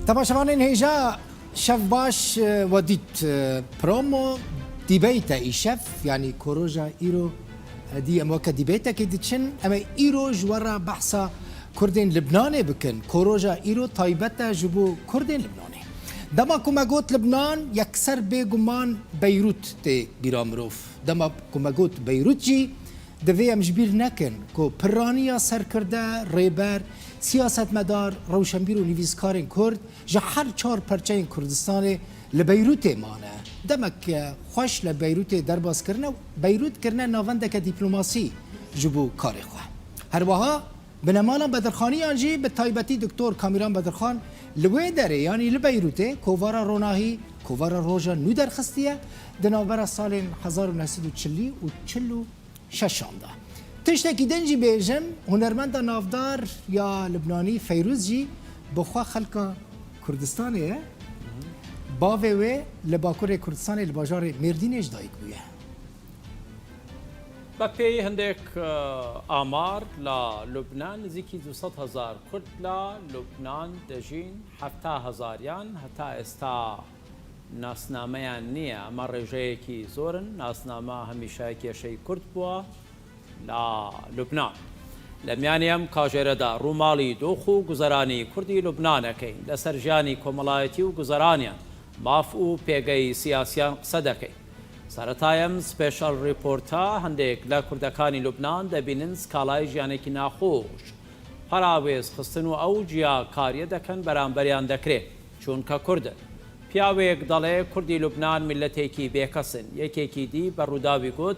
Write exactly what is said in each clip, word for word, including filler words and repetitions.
Temaşevanên hêja, şev baş, e, we dît, e, promo dîbeyte îşev, yanî ku roja îro, e, dî em weke dîbeytekê diçin. Em ê îro ji we re behsa Kurdên Libnanê bikin. Ku roja îro taybet e ji bo Kurdên Libnanê. Dema ku me got Libnan, yekser bêguman Beyrût tê bîra mirov. Dema ku me got Beyrût jî, divê em ji bîr nekin ku piraniya serkirde, rêber, siyasetmedar, rewşenbîr û nivîskarên Kurd ji her çar perçeyên Kurdistanê li Beyrûtê mane. Demek, e, xweş li Beyrûtê derbas kirine, Beyrût kirine navendeke dîplomasî ji bo karê xwe. Herweha binemala Bedirxaniyan jî, bi taybetî Doktor Kamîran Bedirxan, li wê derê, yanî li Beyrûtê, kovara Ronahî, kovara Roja Nû derxistiye, di navbera salên hezar û neh sed û çilî û çil û şeşan de. Tiştekî din jî bêjim, hunermenda navdar ya Libnanî Feyrûz jî bi xwe xelka Kurdistanê ye. Bavê wê li Bakurê Kurdistanê, li bajarê Mêrdînê ji dayik bûye. Bi pêyî hindek, e, amar, la Lubnan nizîkî du sed hezar Kurd la Lubnan dijîn, hefta hezariyan heta êsta nasnameyan niye. Ema rêjeyekî zor in, nasname hemîşe kêşeyî Kurd bûye la Lubnan. Li miyanê em kajêre de rûmalî dox û guzeranî Kurdî Lubnanê keyn. Li ser jiyanî komelayetî û guzeraniyan, maf û pêgehî siyasiyan qise dekeyn. Sereta em Special Reporta hindek li Kurdekanî Lubnan dibînin skalayê jiyanekî naxweş. Para wêz xistin û ew ciyakariyê dekin beramberiyan dekirê, çûnke Kurd in. Piyawêk dale Kurdî Lubnan miletekî bêkes in. Yekekî dî bi Rûdawî got,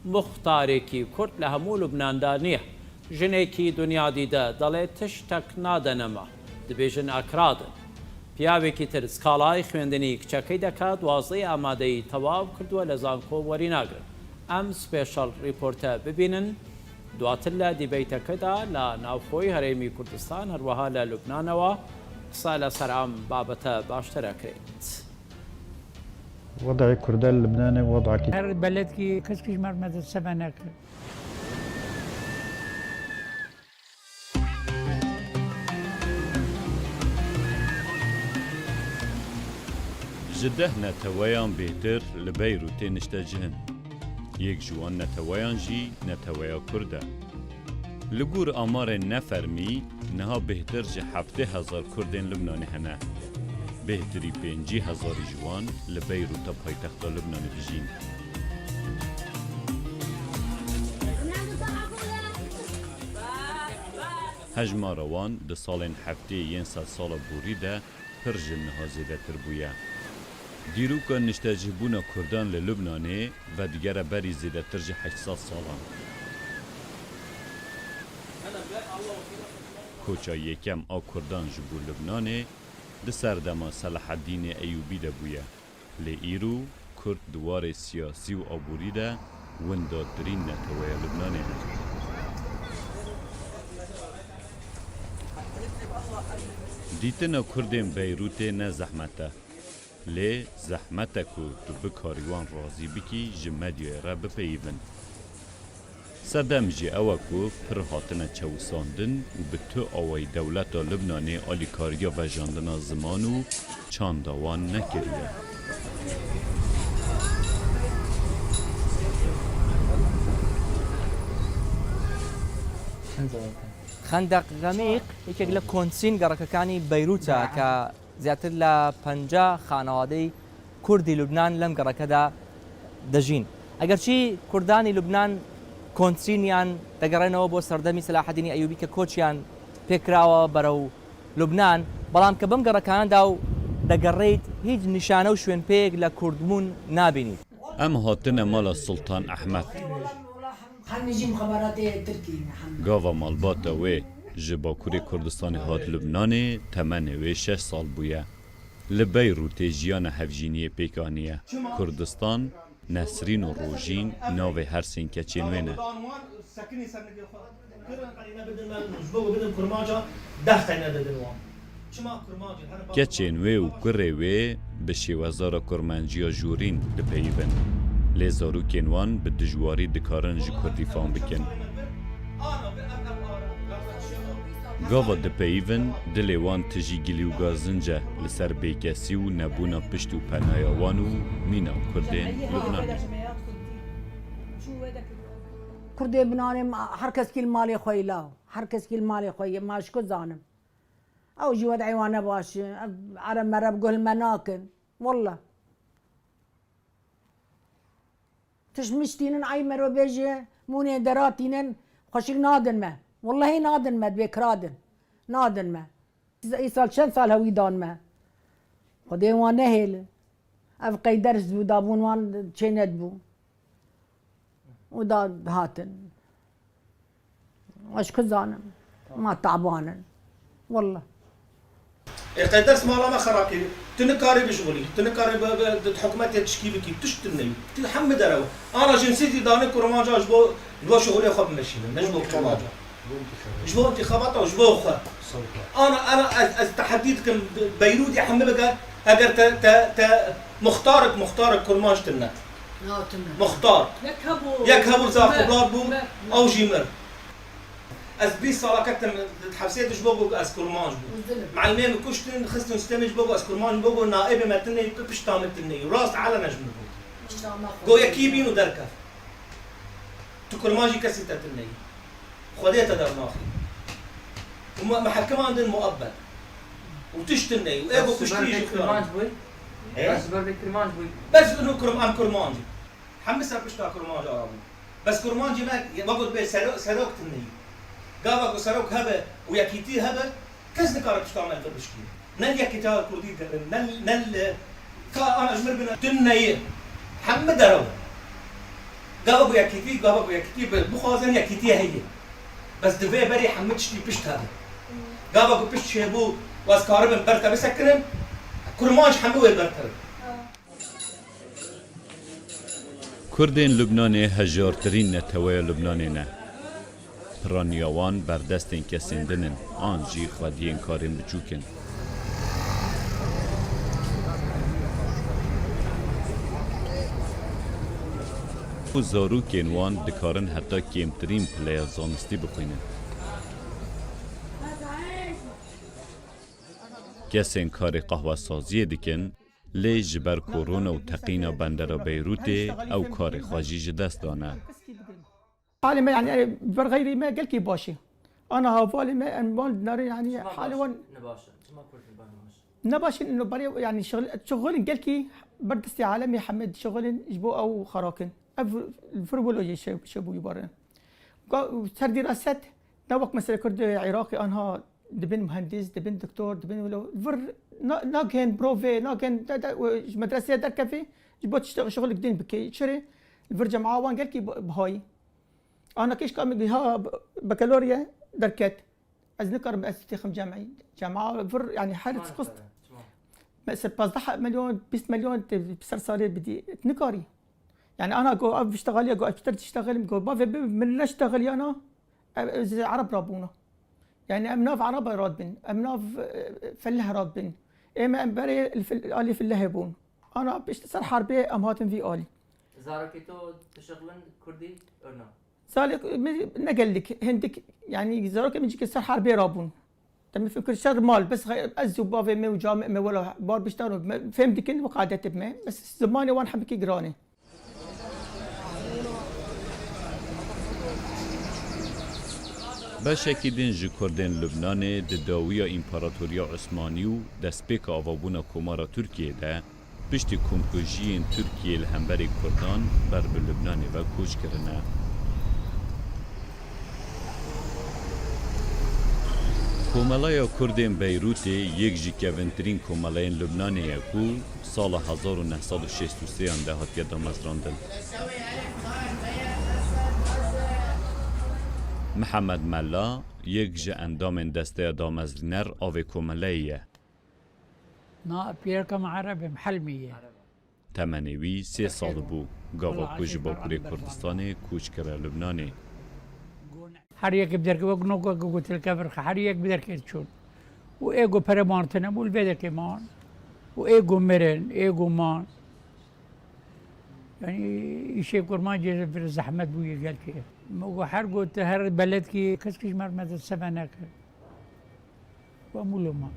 muxtarekî Kurd li hemû Lubnan de niye. Jinekî dinya dîde, dale tiştek nadene me. Dibêjin akirad in. Piyawekî tir skalayê xwendinî kiçekî dike, duwazdeh amadeyî tewav kirduwe, li zanko werî nagrin. Em Special Reporte bibînin. Duatir li dîbeyteke de li navxweyî Herêmî Kurdistan, herweha li Lubnanewa qise li ser em babete baştir e kirêt. Wedayê Kurda li Lubnanê wedakî. Her beledkî kesk ji me re me dest sebe nekir. Ji deh neteweyan bêhtir li Beyrûtê niştecih in. Yek ji wan neteweyan jî neteweya Kurd e. Li gor amarên nefermî, niha bêhtir ji heftê hezar Kurdên Libnanê hene. Bêhtirî pêncî hezarî ji wan li Beyrûta paytexta Libnanê dijîn. Hejmara wan di salên heftê yên sedsala borî de pir ji niha zêdetir bûye. Dîroka niştecihbûna Kurdan li Lubnanê vedigere berî zêdetir ji heşt sed salan. Koça yekem a Kurdan ji bo Lubnanê di serdema Selaheddînê Eyûbî de bûye. Lê îro Kurd di warê siyasî û aborî de windatirîn neteweya Lubnanê ne. Dîtina Kurdên Beyrûtê ne zehmet e. Lê zehmet e ku tu bikarî wan razî bikî ji medyayê re bipeyivin. Sedem jî ew e ku pir hatine çewisandin û bi tu awayî dewleta Libnanê alîkariya vejandina ziman û çanda wan nekiriye. Xendeq Xemîq yekek li kontrîn gerrekekani Beyrût e ke زیاتر لە پەنجا خانەوادەی کوردی لوبنان لەم گەڕەکەدا دەژین. ئەگەرچی کوردانی لوبنان کۆنترین یان دەگەڕێنەوە بۆ سەردەمی سەلاحەدینی ئەیوبی کە کۆچیان پێکراوە بەرەو لوبنان، بەڵام کە بەم گەڕەکانەدا و دەگەڕێیت، هیچ نیشانە و شوێنپێیەک لە کوردبوون نابینیت. Em hatine mala Sultan Ehmed. Gava malbata wê ji Bakurê Kurdistanê hat Lubnanê, temenê wê şeş sal bûye. Li Beyrûtê jiyana hevjîniyê pêk aniye. Kurdistan, Nesrîn û Rojîn navê her sên keçên wê ne. Keçên wê û kurê wê bi şêwezara kurmanciya jorîn dipeyivin. Lê zarokên wan bi dijwarî dikarin ji kurdî fam bikin. Gava dipeyivin, dilê wan tijî gilî û gazinc e li ser bêkesî û nebûna pişt û penaya wan û mîna Kurdên Lubnanê. Kurdê binanê ma, her keskî li malê xwe yê law. Her keskî li malê xwe yê, ma ji ku zanim. Ew jî wed'ê wan ne baş e. Ev ereb mereb guh li me nakin. Wallah. Tişt mişt tînin, ay mero bêje, mûnê dera tînin, xweşik nadin me. Wellehî nadin me, divê kira din. Nadin me. Îsal çend sal hewî dan me. Xwedê wan nehêli. Ev qeyder ji dabûn wan çê nedibû. Û da hatin. Ez ku zanim. Ma taban in. Wallah. Ê qeyder mala me xera kirî. Tu nikarî bijixulî. Tu nikarî bi, bi, bi hikûmetê tişkî bikî. Tişt tu neyî. Tu hemî derew. Ana jinsîtî danî kurmanca ji bo, ji bo şixulê xwe bimeşînin. Ne ji bo kurmanca. Ji bo întîxabata û ji bo xwe. Ana, ana ez, ez tehdî dikim Beyrûtê hemî bike. Eger te, te, te muxtarik, muxtarik kurmanc tune. Na, tune. Muxtar. Yek hebû. Yek hebû zaf xebat bû, me, me. Ew jî mir. Ez bîst sala ketim di hepsê de ji bo ku ez kurmanc bûm. Û zilim. Melimê min kuştin, xistin stemê ji bo ku ez kurmanc bûm, bo ku naibê me tune yî, pişta min tune yî. Rast elene ji min bû. Go yekî bîn û derkev. Tu kurmanc î, kesî te tune yî. Xwedê te dernaxî. Û me, me hekimandin muebbet. Û tiştin neyî. Û ê ku kuştî jî kurmanc bûy. Ê? Bes ber vê kurmanc bûy. Bes û kurm-, em kurmanc in. Hemî ser pişta kurmanca rabûn. Bes kurmancî me, wek got bê sero-, serok tune yî. Gava ku serok hebe û yekîtî hebe, kes nikare pişta me li vir bişkîne. Ne li Yekîtiya Kurdî kirin, ne, ne li ka ana ji mir bine tune yî. Hemî derew. Gava ku yekîtî, gava ku yekîtî bi-, bixwazin yekîtî heye. Bes divê berê hemî tiştî pişt hebe. Gava ku pişt çêbû, û ez karibim ber te bisekinin, kurmanc hemî wê bertir in. Kurdên Lubnanê hejartirîn neteweya Lubnanê ne. Piraniya wan berdestên kesên din in, an jî xwediyên karên biçûk in. Û zarokên wan dikarin heta kêmtirîn pileya zanistî bixwînin. Kesên karê qehwesaziyê dikin, lê ji ber korona û teqîna bendera Beyrûtê ew karê xwe jî ji dest dane. Halê me, yanî, yanî, ber xeyrî me gelkî baş e. Ana havalê me, em wan dinarê, yanî, çima halê baş, wan ne baş e? Çima Kurd ne baş? Ne baş in, no, berê, yanî, şixul, şixulin gelkî ber destê alemê hemê şixulin ji bo ew xerakin. Ev vir wilo jî şe-, şebûyî barin. Ga-, ser dîra set, ne wek mesela Kurd Iraqê anha dibin muhendis, dibin doktor, dibin wilo. Vir na-, nagên birovê, nagên de, de, ji medreseyê derkevî, ji bo tiştek şixulik din bike. Çirê? Vir cema wan gelkî bi-, bihayî. Ana kêşka min giha b-, bakalorya derket. Ez nikarim ez têxim cemî. Cema vir, yanî her çima qist. Çima? Mesela pazdeh milyon, bîst milyon te ser salê bidî. Nikarî. Yanî ana go ev biştexaliye, go ez pişter diştexelim, go bavê bi min neştexeliyana, ev, ez Ereb rabûna. Yanî em nav Ereba radbin, em nav, e, felleh radbin. Ê me em berê li fil-, alî fillehê bûn. Ana pişt ser herbê em hatin vî alî. Zarokê to dişixulin Kurdî, ew na? Zarok min ne gelek, hindik, yanî zarokê min cîkê ser herbê rabûn. Te min fêm kir ser mal, bes xe-, ez û bavê me û camê me wela bar biştano, me fêm dikin, wek adetê me. Bes zimanê wan hemikî giran e. Beşekî din ji Kurdên Lubnanê di dawiya Împaratoriya Osmanî û destpêka avabûna Komara Tirkiyê de, piştî komkujiyên Tirkiyê li hemberî Kurdan ber bi Lubnanê ve koç kirine. Komeleya Kurdên Beyrûtê yek ji kevintirîn komeleyên Lubnanê ye ku sala hezar û neh sed û şêst û sêyan de hatiye damezrandin. Mihemed Mela, yek ji endamên desteya damezrîner a vê komeleyê ye. Na, pîreka me Ereb e, Mihelmî ye. Temenê wî sê sal bû, gava ku ji Bakurê Kurdistanê koç kire Lubnanê. Her yekê bi derkê wek noka ku gotil kevir, her yek bi derkê çûn. Û ê ku pere man tine bû, li vê derkê man. Û ê ku mirin, ê ku man. Yanî îşê kurmancê vir zehmet bûye gelkê. Me got her got her beledkî kes kî ji me re me de seve nekir. Wa mûlo ma.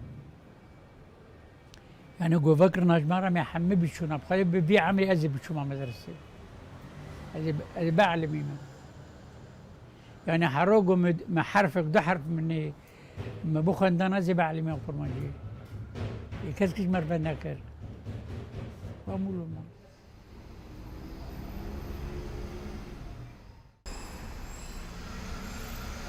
Yani govekirina ji me re me hemî biçûna. Bi xwe bi vî emrê ez ê biçûma medresê. Ez ê, ez ê bielimîme. Yani hero go me, me herfek, du herf min ê, me bixwendana ez ê bielimîme kurmancî. Ê kes kiş me re fenda kir. Wa mûlo ma.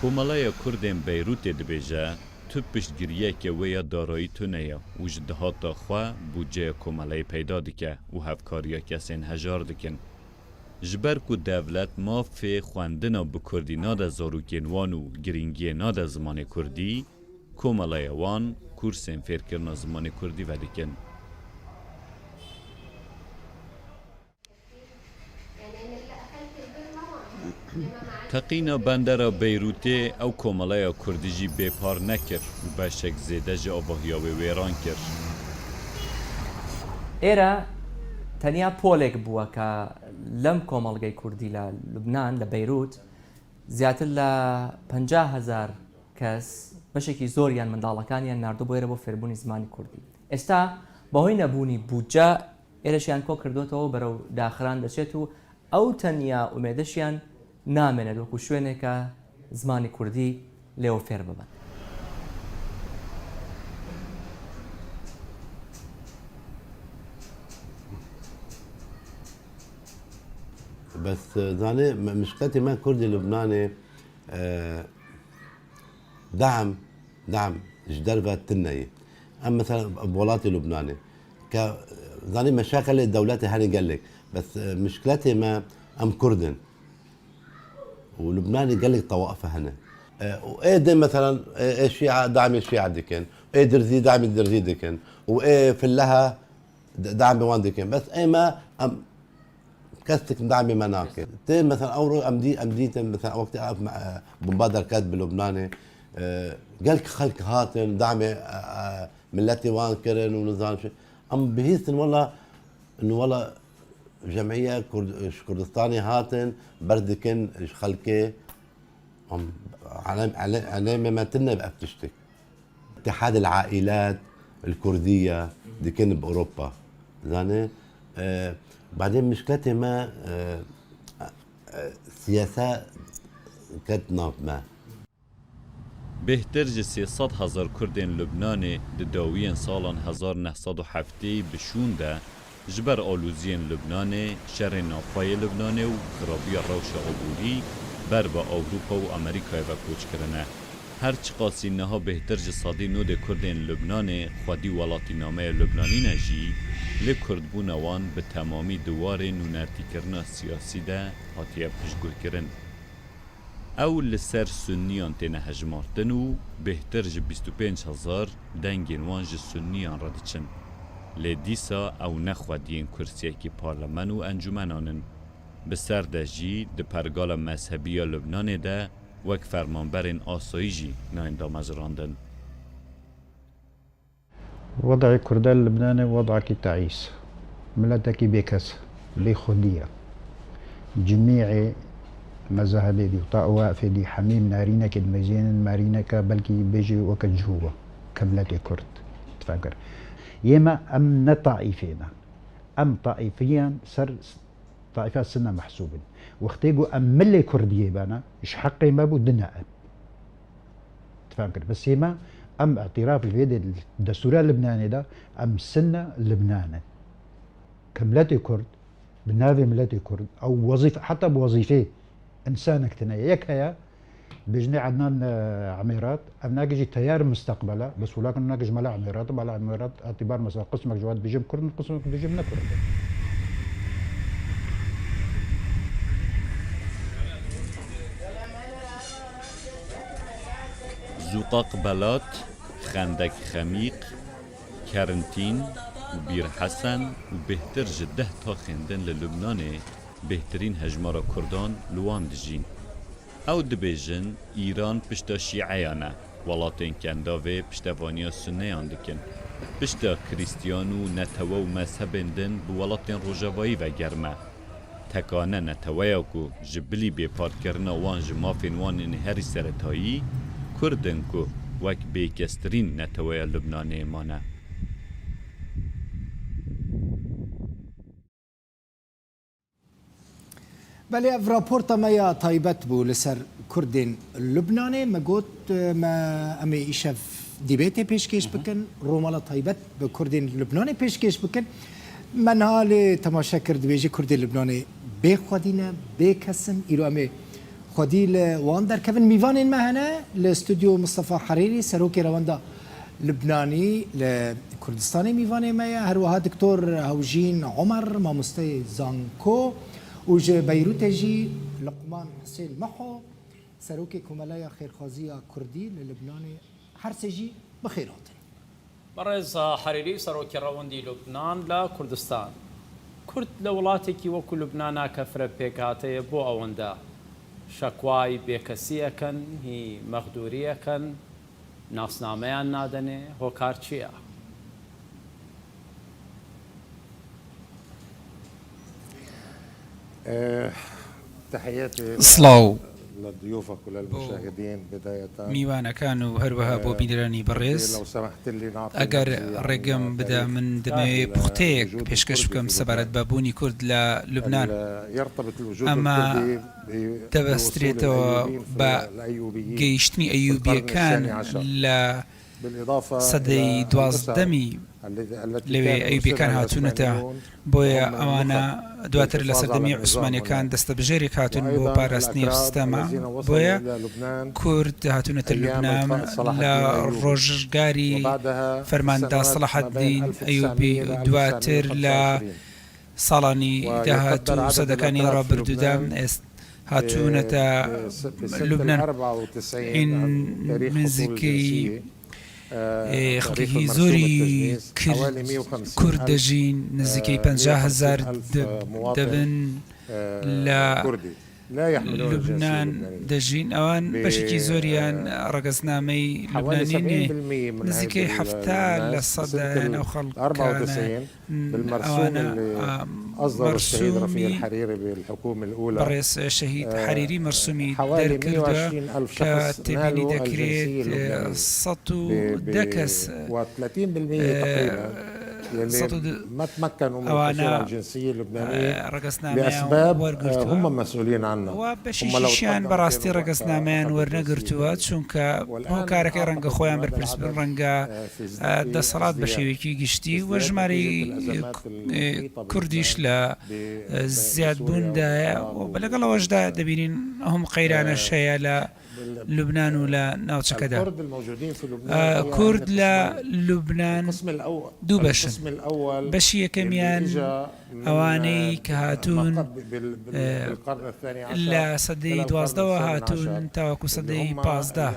Komeleya Kurdên Beyrûtê dibêje, tu piştgiriyeke wê ya darayî tune ye û ji dahata xwe budceya komeleyê peyda dike û hevkariya kesên hejar dikin. Ji ber ku dewlet mafê xwendina bi kurdî nade zarokên wan û girîngiyê nade zimanê kurdî, komeleya wan kursên fêrkirina zimanê kurdî vedikin. Teqîna bendera Beyrûtê ew komeleya kurdî jî bêpar nekir û beşek zêde ji avahiya wê wêran kir. ئێرە تەنیا پۆلێک بووە کە لەم کۆمەڵگەی کوردی لە لوبنان، لە بەیروت، زیاتر لە پەنجا هەزار کەس، بەشێکی زۆریان منداڵەکانیان ناردبوو ئێرە بۆ فێربوونی زمانی کوردی. ئێستا بەهۆی نەبوونی بودجە، ئێرەشیان کۆ کردوتەوە، بەرەو داخران دەچێت و ئەو تەنیا ئومێدەشیان نامێنێت وەکو شوێنێکە زمانی کوردی لێوە فێر ببن. بەس زانێ مشکلەتی me Kurdê Lubnanê دعم دعم ji derve tune ye. Em mesela bi welatê Lubnanê ke zanî meşakelê dewletê hene gelek. Bes e, mişkiletê me em Kurd in. Û Lubnanê gelek tawaife hene. E, û ê dê mesela ê, ê Şîa damê Şîa dikin. Ê Dirzî damê Dirzî dikin. Û ê Filleha damê wan dikin. Bes ê me em Kes dikin damê me nakin. Tê mesela ew roj em dî em dîtin mesela wextê ev bomba derket bi Lubnanê, gelek xelk hatin damê miletê wan kirin û nizam çi. Em bihîstin wela wela cemiye ji Kurdistanê hatin ber dikin ji xelkê. Em elê me tine ev tiştik. Îtihad el-Aîlat el-Kurdiye dikin bi Ewropa. Zanî, e, badê mişkletê me e, e, siyase ket nav me. Bêhtir ji sê sed hezar Kurdên Lubnanê di dawiyên salan hezar neh sed û heftê bi şûn de ji ber aloziyên Lubnanê, şerên navxwe yê Lubnanê û xirabiya rewşa aborî ber bi Ewropa û Amerîkayê ve koç kirine. Her çiqasî niha bêhtir ji sedî nodê Kurdên Lubnanê xwedî welatînameya Lubnanî ne jî, lê Kurdbûna wan bi temamî di warê nûnertîkirina siyasî de hatiye piştguhkirin. Ew li ser Sunniyan têne hejmartin û bêhtir ji bîst û pênc hezar dengên wan ji Sunniyan re diçin. Lê dîsa ew ne xwediyên kursiyekî parlemen û encûmenan in. Bi ser de jî di pergala mezhebî ya Lubnanê de wek fermanberên asayî jî nayên damezrandin. Wed'ê Kurda li Libnanê wed'ekî teîs. Miletekî bêkes, bêxwedî ye. Cimî'ê mezahibê dî û tawaifê dî hemî narînekê dimezînin, marîneke belkî bêjî weke cihû be, ke miletê Kurd. Tifem kir. Yê me em ne taîfê ne. Em taîfiyan ser Taîfa Sinne mehsûb in. Wextê ku em milê Kurdiyê bene, ji heqê me bû dine em. Tifam kir. Bes hê me, em îtiraf li vê dê destûra Libnanê de, em Sinne Libnan in. Ke miletê Kurd, bi navê miletê Kurd, ew wezîfe, heta bi wezîfê însanek tine ye. Yek heye, Bêjinê Ednan Emêrat, ev nake jî teyar misteqbel e, bes welakin nake ji mala Emêrat, mala Emêrat etibar mesela qismek ji we dibêjin Kurd in, qismek dibêjin ne Kurd in. Zûqaq Belat, Xendek Xemîq, Kerintîn û Bîr Hesen û bêhtir ji deh taxên din li Lubnanê bêhtirîn hejmara Kurdan li wan dijîn. Ew dibêjin, Îran pişta Şîeyan e, welatên Kendavê piştevaniya Sunneyan dikin. Pişta Krîstiyan û netewe û mezhebên din bi welatên Rojavayî ve germ e. Tekane neteweya ku ji bilî bêparkirina wan ji mafên wan ên herî seretayî, Kurd in ku wek bêkestirîn neteweya Lubnanê mane. Belê, ev raporta me ya taybet bû li ser Kurdên Lubnanê. Me got, e, me, em ê îşev dîbêtê pêşkêş bikin, romala taybet bi Kurdên Lubnanê pêşkêş bikin. Me niha lê temaşe kir, dibêje Kurdên Lubnanê bê xwedî ne, bê kes in. Îro em ê xwedî li wan derkevin. Mîvanên me hene li stûdyo, Mistefa Herîrî, serokê Rewenda Lubnanî li Kurdistanê mîvanê me ye. Her wiha Doktor Hewjîn Omer, mamosteyê zanko û ji Beyrûtê jî Luqman Husên Meho, serokê Komeleya Xêrxwaziya Kurdî li Lubnanê. Her sê jî bi xêr hatin. Berêz Herîrî, serokê rewendî Lubnan li Kurdistan. Kurd li welatekî wekû Lubnana ke firepêkhateyê bo ewende şekwayî bêkesiyek in, hî mexdûriyek in, nasnameyan nadenê, hokar çi ye? Silaw بۆ میوانەکان و هەروەها بۆ بینەرانی بەڕێز. ئەگەر ڕێگەم بدا، من دەمەوێ پوختەیەک پێشکەش بکەم سەبارەت بە بوونی کورد لە لوبنان. ئەمە دەبەسترێتەوە بە گەیشتنی ئەیوبیەکان لە سەدەی دوازدەمی لەوێ ئەیوبیەکان هاتوونەتە. بۆیە ئەوانە دواتر لە سەردەمی عوسمانیەکان دەستەبژێرێک هاتوون بۆ پاراستنی ئەو سیستەمە. بۆیە کورد هاتوونەتە لوبنان لە ڕۆژگاری فەرماندا سەڵاحەدین ئەیوبی، دواتر لە ساڵانی داهاتوو و سەدەکانی ڕابردوودا ئێست-، هاتوونەتە لوبنان. ئین نزیکەی، ئێ، خەڵکێکی زۆری کرد، کورد دەژین، نزیکەی پەنجا هەزار دەبن لە لوبنان دەژین. ئەوان بەشێکی زۆریان ڕەگەزنامەی لوبنانی نییە. نزیکەی حەفتا لە سەدە ئەو خەڵکانە ئەوانە، ئا، مەرسومی بەڕێز شەهید حەریری مەرسومی دەرکردووە کە تێبینی دەکرێت، ئە، سەد و دە کەس، ئە، سەد و دە ئەوانە، ئە، ڕەگەزنامەیان وەرگرتووە. و بەشێکیشیان بەڕاستی ڕەگەزنامەیان وەرنەگرتووە، چونکە هۆکارەکەی ڕەنگە خۆیان بەرپرس بن، ڕەنگە، ئە، دەسەڵات بە شێوەیەکی گشتی و ژمارەی، ئە، کوردیش لە، ئە، زیادبووندایە. و بە لەگەڵ ئەوەشدا دەبینین ئەم قەیرانەش هەیە لە لوبنان و لە ناوچەکەدا. ئە، کورد لە لوبنان دوو بەشن. بەشی یەکەمیان ئەوانەی کە هاتوون، ئە، لە سەدەی دوازدەوە هاتوون تاوەکو سەدەی پازدە.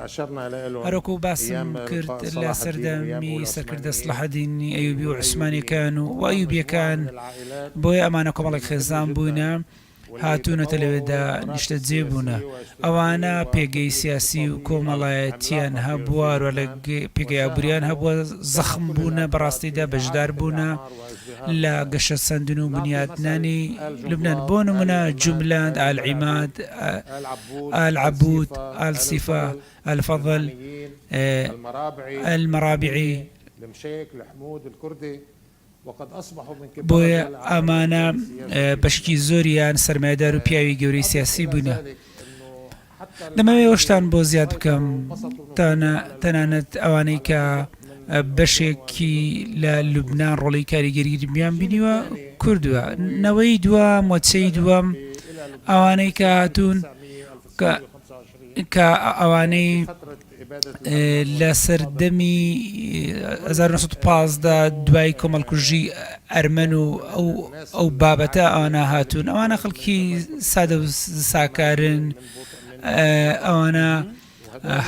هەروەکو باسم کرد لە سەردەمی سەرکردە سەڵاحەدینی ئەیوبی و عوسمانیەکان و، و ئەیوبیەکان، بۆیە ئەمانە کۆمەڵێک خێزان بوونە. هاتوونەتە لەوێدا نیشتەجێ بوونە. ئەوانە پێگەی سیاسی و کۆمەڵایەتیان هەبووە، هەروە لە گە-، پێگەی ئابووریان هەبووە، زەخم بوونە، بەڕاستیدا بەشدار بوونە لە گەشەسەندن و بنیاتنانی لوبنان. بۆ نمونە جوملاند، ئال عیماد، ئە، ئال عەبود، ئال سیفا، ئال فەضل، ئە، ئەل مەرابعی. بۆیە ئەمانە، ئە، بەشکی زۆریان سەرمایەدار و پیاوی گەورەی سیاسی بوونە. دەمەوێت ئەوشتان بۆ زیاد بکەم، تانا-، تەنانەت ئەوانەی کە، ئە، بەشێکی لە لوبنان ڕۆڵی کاریگەریان بینیوە، کردووە. نەوەی دووەم، مۆچەی دووەم، ئەوانەی کە هاتوون کە، کە ئەوانەی، ئێ، لە سەردەمی، ئێ، هەزار و نۆ سەد و پازدە دوای کۆمەڵکوژی ئەرمەن و ئەو، ئەو بابەتە ئەوانە هاتوون. ئەوانە خەڵکی سادە و ساکارن. ئێ، ئەوانە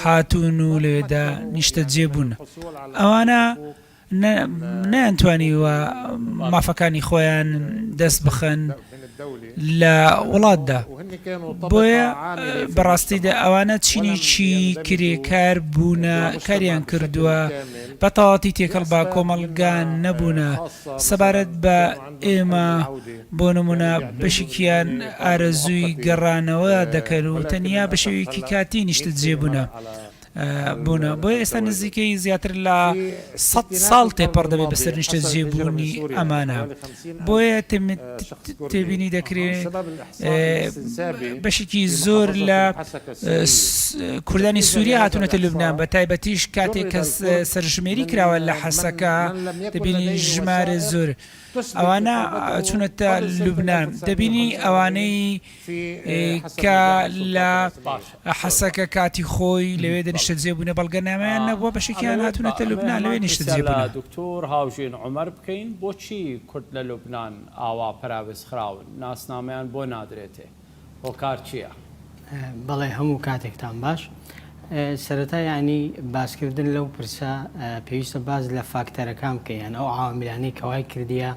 هاتوون و لەوێدا نیشتەجێ بوون. ئەوانە نە-، نەیانتوانیوە مافەکانی خۆیان دەست بخەن لە وڵاتدا. بۆیە، بەڕاستیدا ئەوانە چینێکی کرێکار بوونە، کاریان کردووە، بە تەواوەتی تێکەڵ بە کۆمەڵگان نەبوونە. سەبارەت بە ئێمە، بۆ نمونە، بەشێکیان ئارەزووی گەڕانەوە دەکەن و تەنیا بە شێوەیەکی کاتی نیشتەجێ بوونە. بوونە. بۆیە ئێستا نزیکەی زیاتر لە سەد ساڵ تێپەڕ دەبێت بەسەر نیشتە جێبوونی ئەمانە. بۆیە تێبینی دەکرێت بەشێکی زۆر لە کوردانی سووریا هاتوونەتە لوبنان، بە تایبەتیش کاتێک کە سەرژمێری کراوە لە حەسەکە، دەبینی ژمارە زۆر ئەوانە چوونەتە لوبنان. دەبینی ئەوانەی کە لە حەسەکە کاتی خۆی لەوێ دەنیشتە جێبوونە، بەڵگەنامەیان نەبووە، بەشێکیان هاتوونەتە لوبنان، لەوێ نیشتە جێبوونە. دکتۆر هاوژین عومەر بکەین، بۆچی کورد لە لوبنان ئاوا پەراوێز خراون، ناسنامەیان بۆ نادرێتێ؟ هۆکار چییە؟ بەڵێ، هەموو کاتێکتان باش. سەرەتا یعنی باسکردن لەو پرسە، پێویستە باز لە فاکتەرەکان بکەین، یان ئەو عواملانەی کە وای کردیە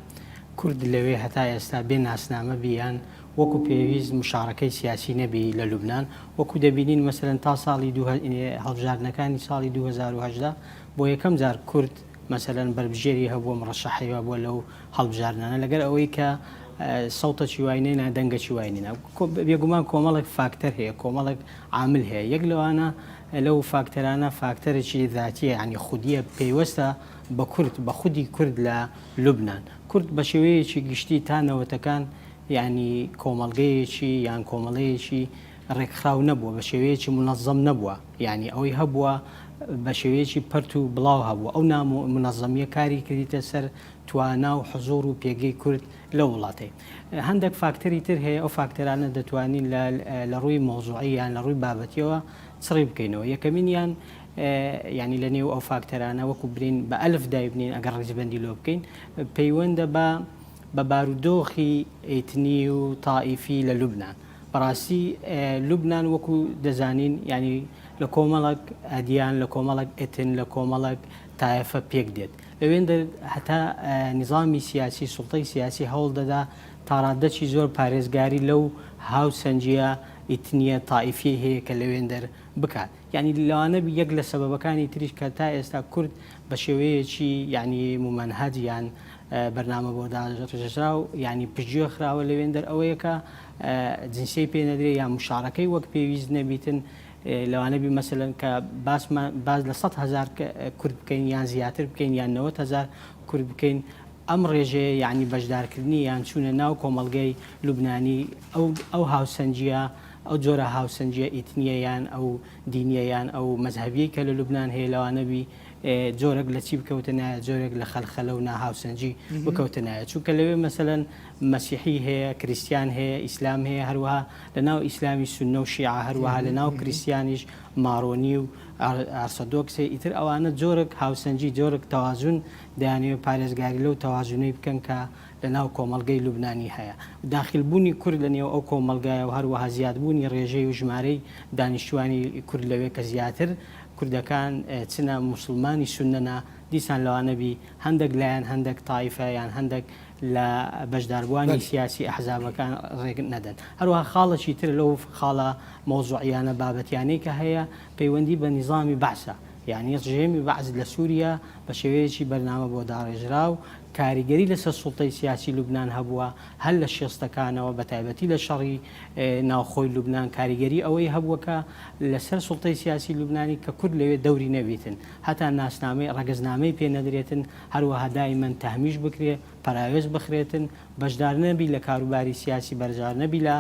کورد لەوێ هەتا ئێستا بێ ناسنامە بی، یان وەکو پێویست مشارەکەی سیاسی نەبی لە لوبنان. وەکو دەبینین مەسەلەن تا ساڵی دوو هە-، هەڵبژاردنەکانی ساڵی دوو هەزار و هەژدە بۆ یەکەم جار کورد مەسەلەن بەربژێری هەبووە، مڕەشەحی هەبووە لەو هەڵبژاردنانە، لەگەر ئەوەی کە سەوتەکی وای نێنا، دەنگەکی وای نێنا. بێگومان کۆمەڵێک فاکتەر هەیە، کۆمەڵێک عامل هەیە. یەک لەوانە، لەو فاکتەرانە فاکتەرێکی ذاتیە، یعنی خودیە، پەیوەستە بە کورد، بە خودی کورد لە لوبنان. کورد بە شێوەیەکی گشتی تا نەوەتەکان یعنی کۆمەڵگەیەکی یان کۆمەڵەیەکی ڕێکخراو نەبووە، بە شێوەیەکی منەظەم نەبووە. یعنی ئەوەی هەبووە بە شێوەیەکی پەرت و بڵاو هەبووە. ئەو نامو-، منەظەمیە کاری کردیتە سەر توانا و حزور و پێگەی کورد لەو وڵاتەی. هەندێک فاکتەری تر هەیە، ئەو فاکتەرانە دەتوانین لە، لە ڕووی مەوزوعی یان لە ڕووی بابەتیەوە چڕی بکەینەوە. یەکەمینیان، یعنی لە نێو ئەو فاکتەرانە وەکو برین بە ئەلف دایبنین، ئەگەر ڕیزبەندی لۆ بکەین، پەیوەندە بە بە بارودۆخی ئیتنی و تائیفی لە لوبنان. بەڕاستی لوبنان وەکو دەزانین، یعنی لە کۆمەڵک ئەدیان، لە کۆمەڵک ئیتن، لە کۆمەڵک تایەفە پێک دێت. لەوێندە هەتا نیزامی سیاسی، سوڵتەی سیاسی هەوڵ دەدا تا ڕادەکی زۆر پارێزگاری لەو هاوسەنجیە ئیتنیە تائیفی هەیە کە لەوێندەر بکات. یعنی لەوانە بی یەک لە سەبەبەکانی تریش کە تا ئێستا کورد بە شێوەیەکی یعنی ممەنهەج یان بەرنامە بۆ داڕێژراو یعنی پشتگوێ خراوە لەوێندەر ئەوەیە کە جنسیەی پێ نەدرێ یان مشارەکەی وەک پێویست نەبیتن. لەوانە بی مەسەلەن کە باسمان، باس لە سەد هەزار کە-، کورد بکەین یان زیاتر بکەین یان نەوەد هەزار کورد بکەین، ئەم ڕێژەیە یعنی بەشدارکردنی یان چوونە ناو کۆمەڵگەی لوبنانی ئەو، ئەو هاوسەنجیە، ئەو جۆرە هاوسەنجیە ئیتنیە یان ئەو دینیە یان ئەو مەزهەبیەی کە لە لوبنان هەیە، لەوانە بی جۆرێک لە چی بکەوتە نایە، جۆرێک لە خەلخەلە و ناهاوسەنجی بکەوتە نایە. چونکە لەوێ مەسەلەن مەسیحی هەیە، کریستیان هەیە، ئیسلام هەیە، هەروەها لە ناو ئیسلامی سوننە و شیعە، هەروەها لە ناو کریستیانیش مارۆنی و ئار-، ئارسەدۆکس هەیە. ئیتر ئەوانە جۆرێک هاوسەنجی، جۆرێک تەوازون دەیانەوێت پارێزگاری لەو تەوازونەی بکەن کە لە ناو کۆمەڵگەی لوبنانی هەیە. داخلبوونی کورد لە نێو ئەو کۆمەڵگایە و هەروەها زیادبوونی ڕێژەی و ژمارەی دانیشتوانی کورد لەوێ کە زیاتر کوردەکان، ئێ، چنە موسڵمانی سوننەنە، دیسان لەوانە بی هەندێک لایەن، هەندێک تایفە یان هەندێک لە بەشداربووانی سیاسی ئەحزابەکان ڕێک نەدەن. هەروەها خاڵەکی تر لەو خاڵە مەوزوعیانە بابەتیانەی کە هەیە پەیوەندی بە نیزامی بەعسە، یعنی ڕژێمی بەعس لە سووریا بە شێوەیەکی بەرنامە بۆ داڕێژراو کاریگەری لەسەر سوڵتەی سیاسی لوبنان هەبووە، هەر لە شێستەکانەوە، بە تایبەتی لە شەڕی، ئێ، ناوخۆی لوبنان کاریگەری ئەوەی هەبووە کە لەسەر سوڵتەی سیاسی لوبنانی کە کورد لەوێ دەوری نەبیتن، هەتا ناسنامەی، ڕەگەزنامەی پێ نەدرێتن، هەروەها دایمەن تەهمیش بکرێ، پەراوێز بخرێتن، بەشدار نەبی لە کاروباری سیاسی، بەشدار نەبی لە،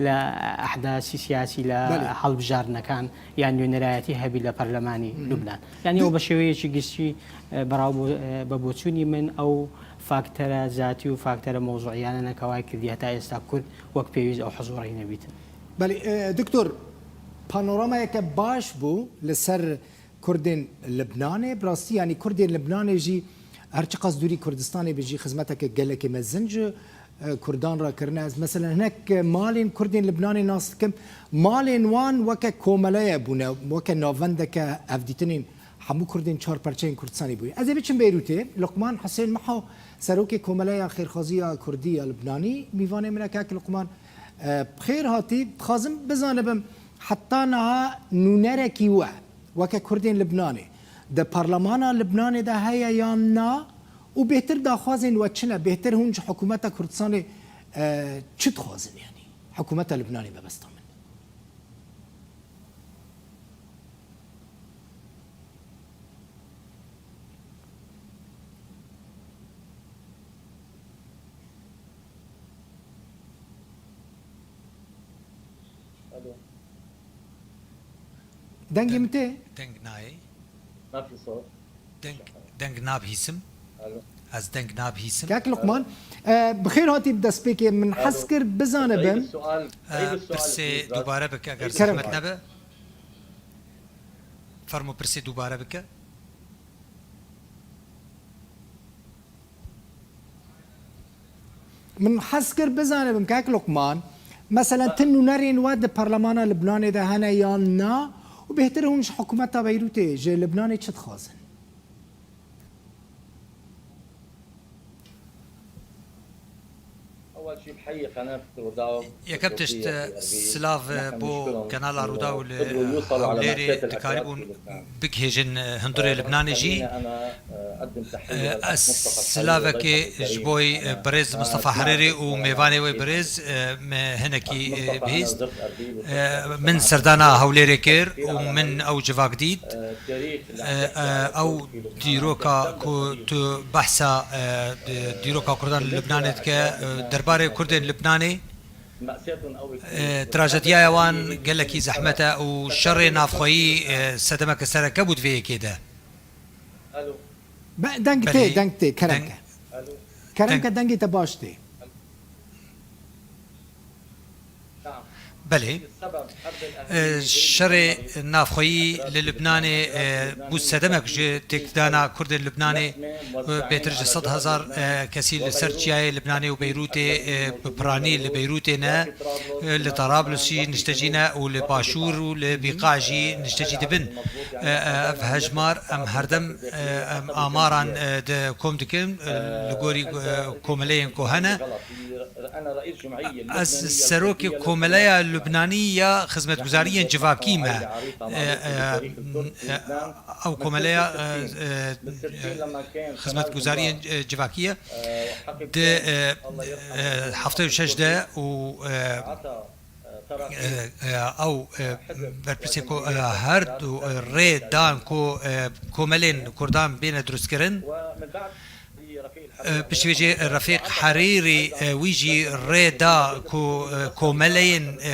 لە ئەحداسی سیاسی، لە هەڵبژاردنەکان، یان نوێنەرایەتی هەبی لە پەرلەمانی لوبنان. یعنی ئەو بە شێوەیەکی گشتی، ئێ، بەڕاو بۆ-، ئێ، بە بۆچوونی من ئەو فاکتەرە زاتی و فاکتەرە مەوزوعیانە نەکەوای کردی هەتا ئێستا کورد وەک پێویست ئەو حزوڕی نەبیتن. بەڵێ، ئێ، دکتۆر، پانۆرامایەکە باش بوو لەسەر کوردên Libnanê. Bi rastî, yanî, Kurdên Libnanê jî her çiqas dûrî Kurdistanê be jî xizmeteke gelekê mezin ji, e, Kurdan re kirine. Ez, meselen, hinek malên Kurdên Libnanê nas dikim. Malên wan weke komeleye bûne, weke navendeke hevdîtinên hemû Kurdên çar perçeyên Kurdistanê bûye. Ez ê biçim Beyrûtê. Luqman Husên Miho, serokê Komeleya Xêrxwaziya Kurdî ya Libnanî, mîvanê min e. Kak Luqman, e, bi xêr hatî. Dixwazim bizanibim, heta niha nûnerekî we weke Kurdên Libnanê di parlemana Libnanê de heye yan na? Û bêhtir daxwazên we çi ne? Bêhtir hûn ji hikûmeta Kurdistanê, e, çi dixwazin, yanî? Hikûmeta Libnanê mebesta min. Dengê min tê? Deng nayê. Deng, deng nabihîsim. Ez deng nabihîsim. Kek Luqman, e, bi xêr hatî bi destpêkê. Min hez kir bizanibim. E, pirsê dubare bike eger zehmet nebe. Fermo pirsê dubare bike. Min hez kir bizanibim kek Luqman, meselen ti nûnerên we di Parlemana Libnanê de hene yan na û bêhtir hûn ji hikûmeta Beyrûtê, ji Libnanê çi dixwazin? Yekem tişt, e, silav, e, bo Kanala Rûdaw li, e, Hewlêrê dikarîbûn bigihêjin, e, hundurê Libnanê jî. E, ez silavekê ji bo, e, birêz Mistefa Herêrê û mêvanê wê birêz, e, me hinekî, e, bihîst. E, min serdana Hewlêrê kir û min ew civak dît. E, e, ew dîroka ku tu behsa, e, di-, dîroka Kurdan li Libnanê dike, e, derbarê Kurdên Libnanê, e, trajediyaya wan gelekî zehmet e û şerê navxweyî, e, sedemeke sereke bû di vê yekê de. Be, deng tê, deng tê, kerem ke. Kerem ke, dengê te baş tê. Belê. E, şerê navxweyî li Libnanê, e, bû sedemek ji têkdana Kurdên Libnanê, e, bêtir ji sed hezar, e, kesî li ser çiyayê Libnanê û Beyrûtê, e, bi piranî li Beyrûtê ne, e, li Tarablusî niştecî ne û li Başûr û li Bîqa jî niştecî dibin. E, e, ev hejmar em herdem, e, em amaran, e, di kom dikin, e, li gorî, e, komeleyên ku hene. Ez serokê Komeleya Lubnanî ya Xizmetguzariyên Civakî me. E, e, e, ew komeleya, e, e, e, xizmetguzariyên, e, civakî ye. Di, e, e, heftê û şeş de û, e, e, e, ew, e, berpirsê ku, e, her du, e, rê dan ku, e, komelên Kurdan bêne dirustkirin. E, piştî vê jî Refîq Herîrî, e, wî jî rê da ku, e, komeleyên, e,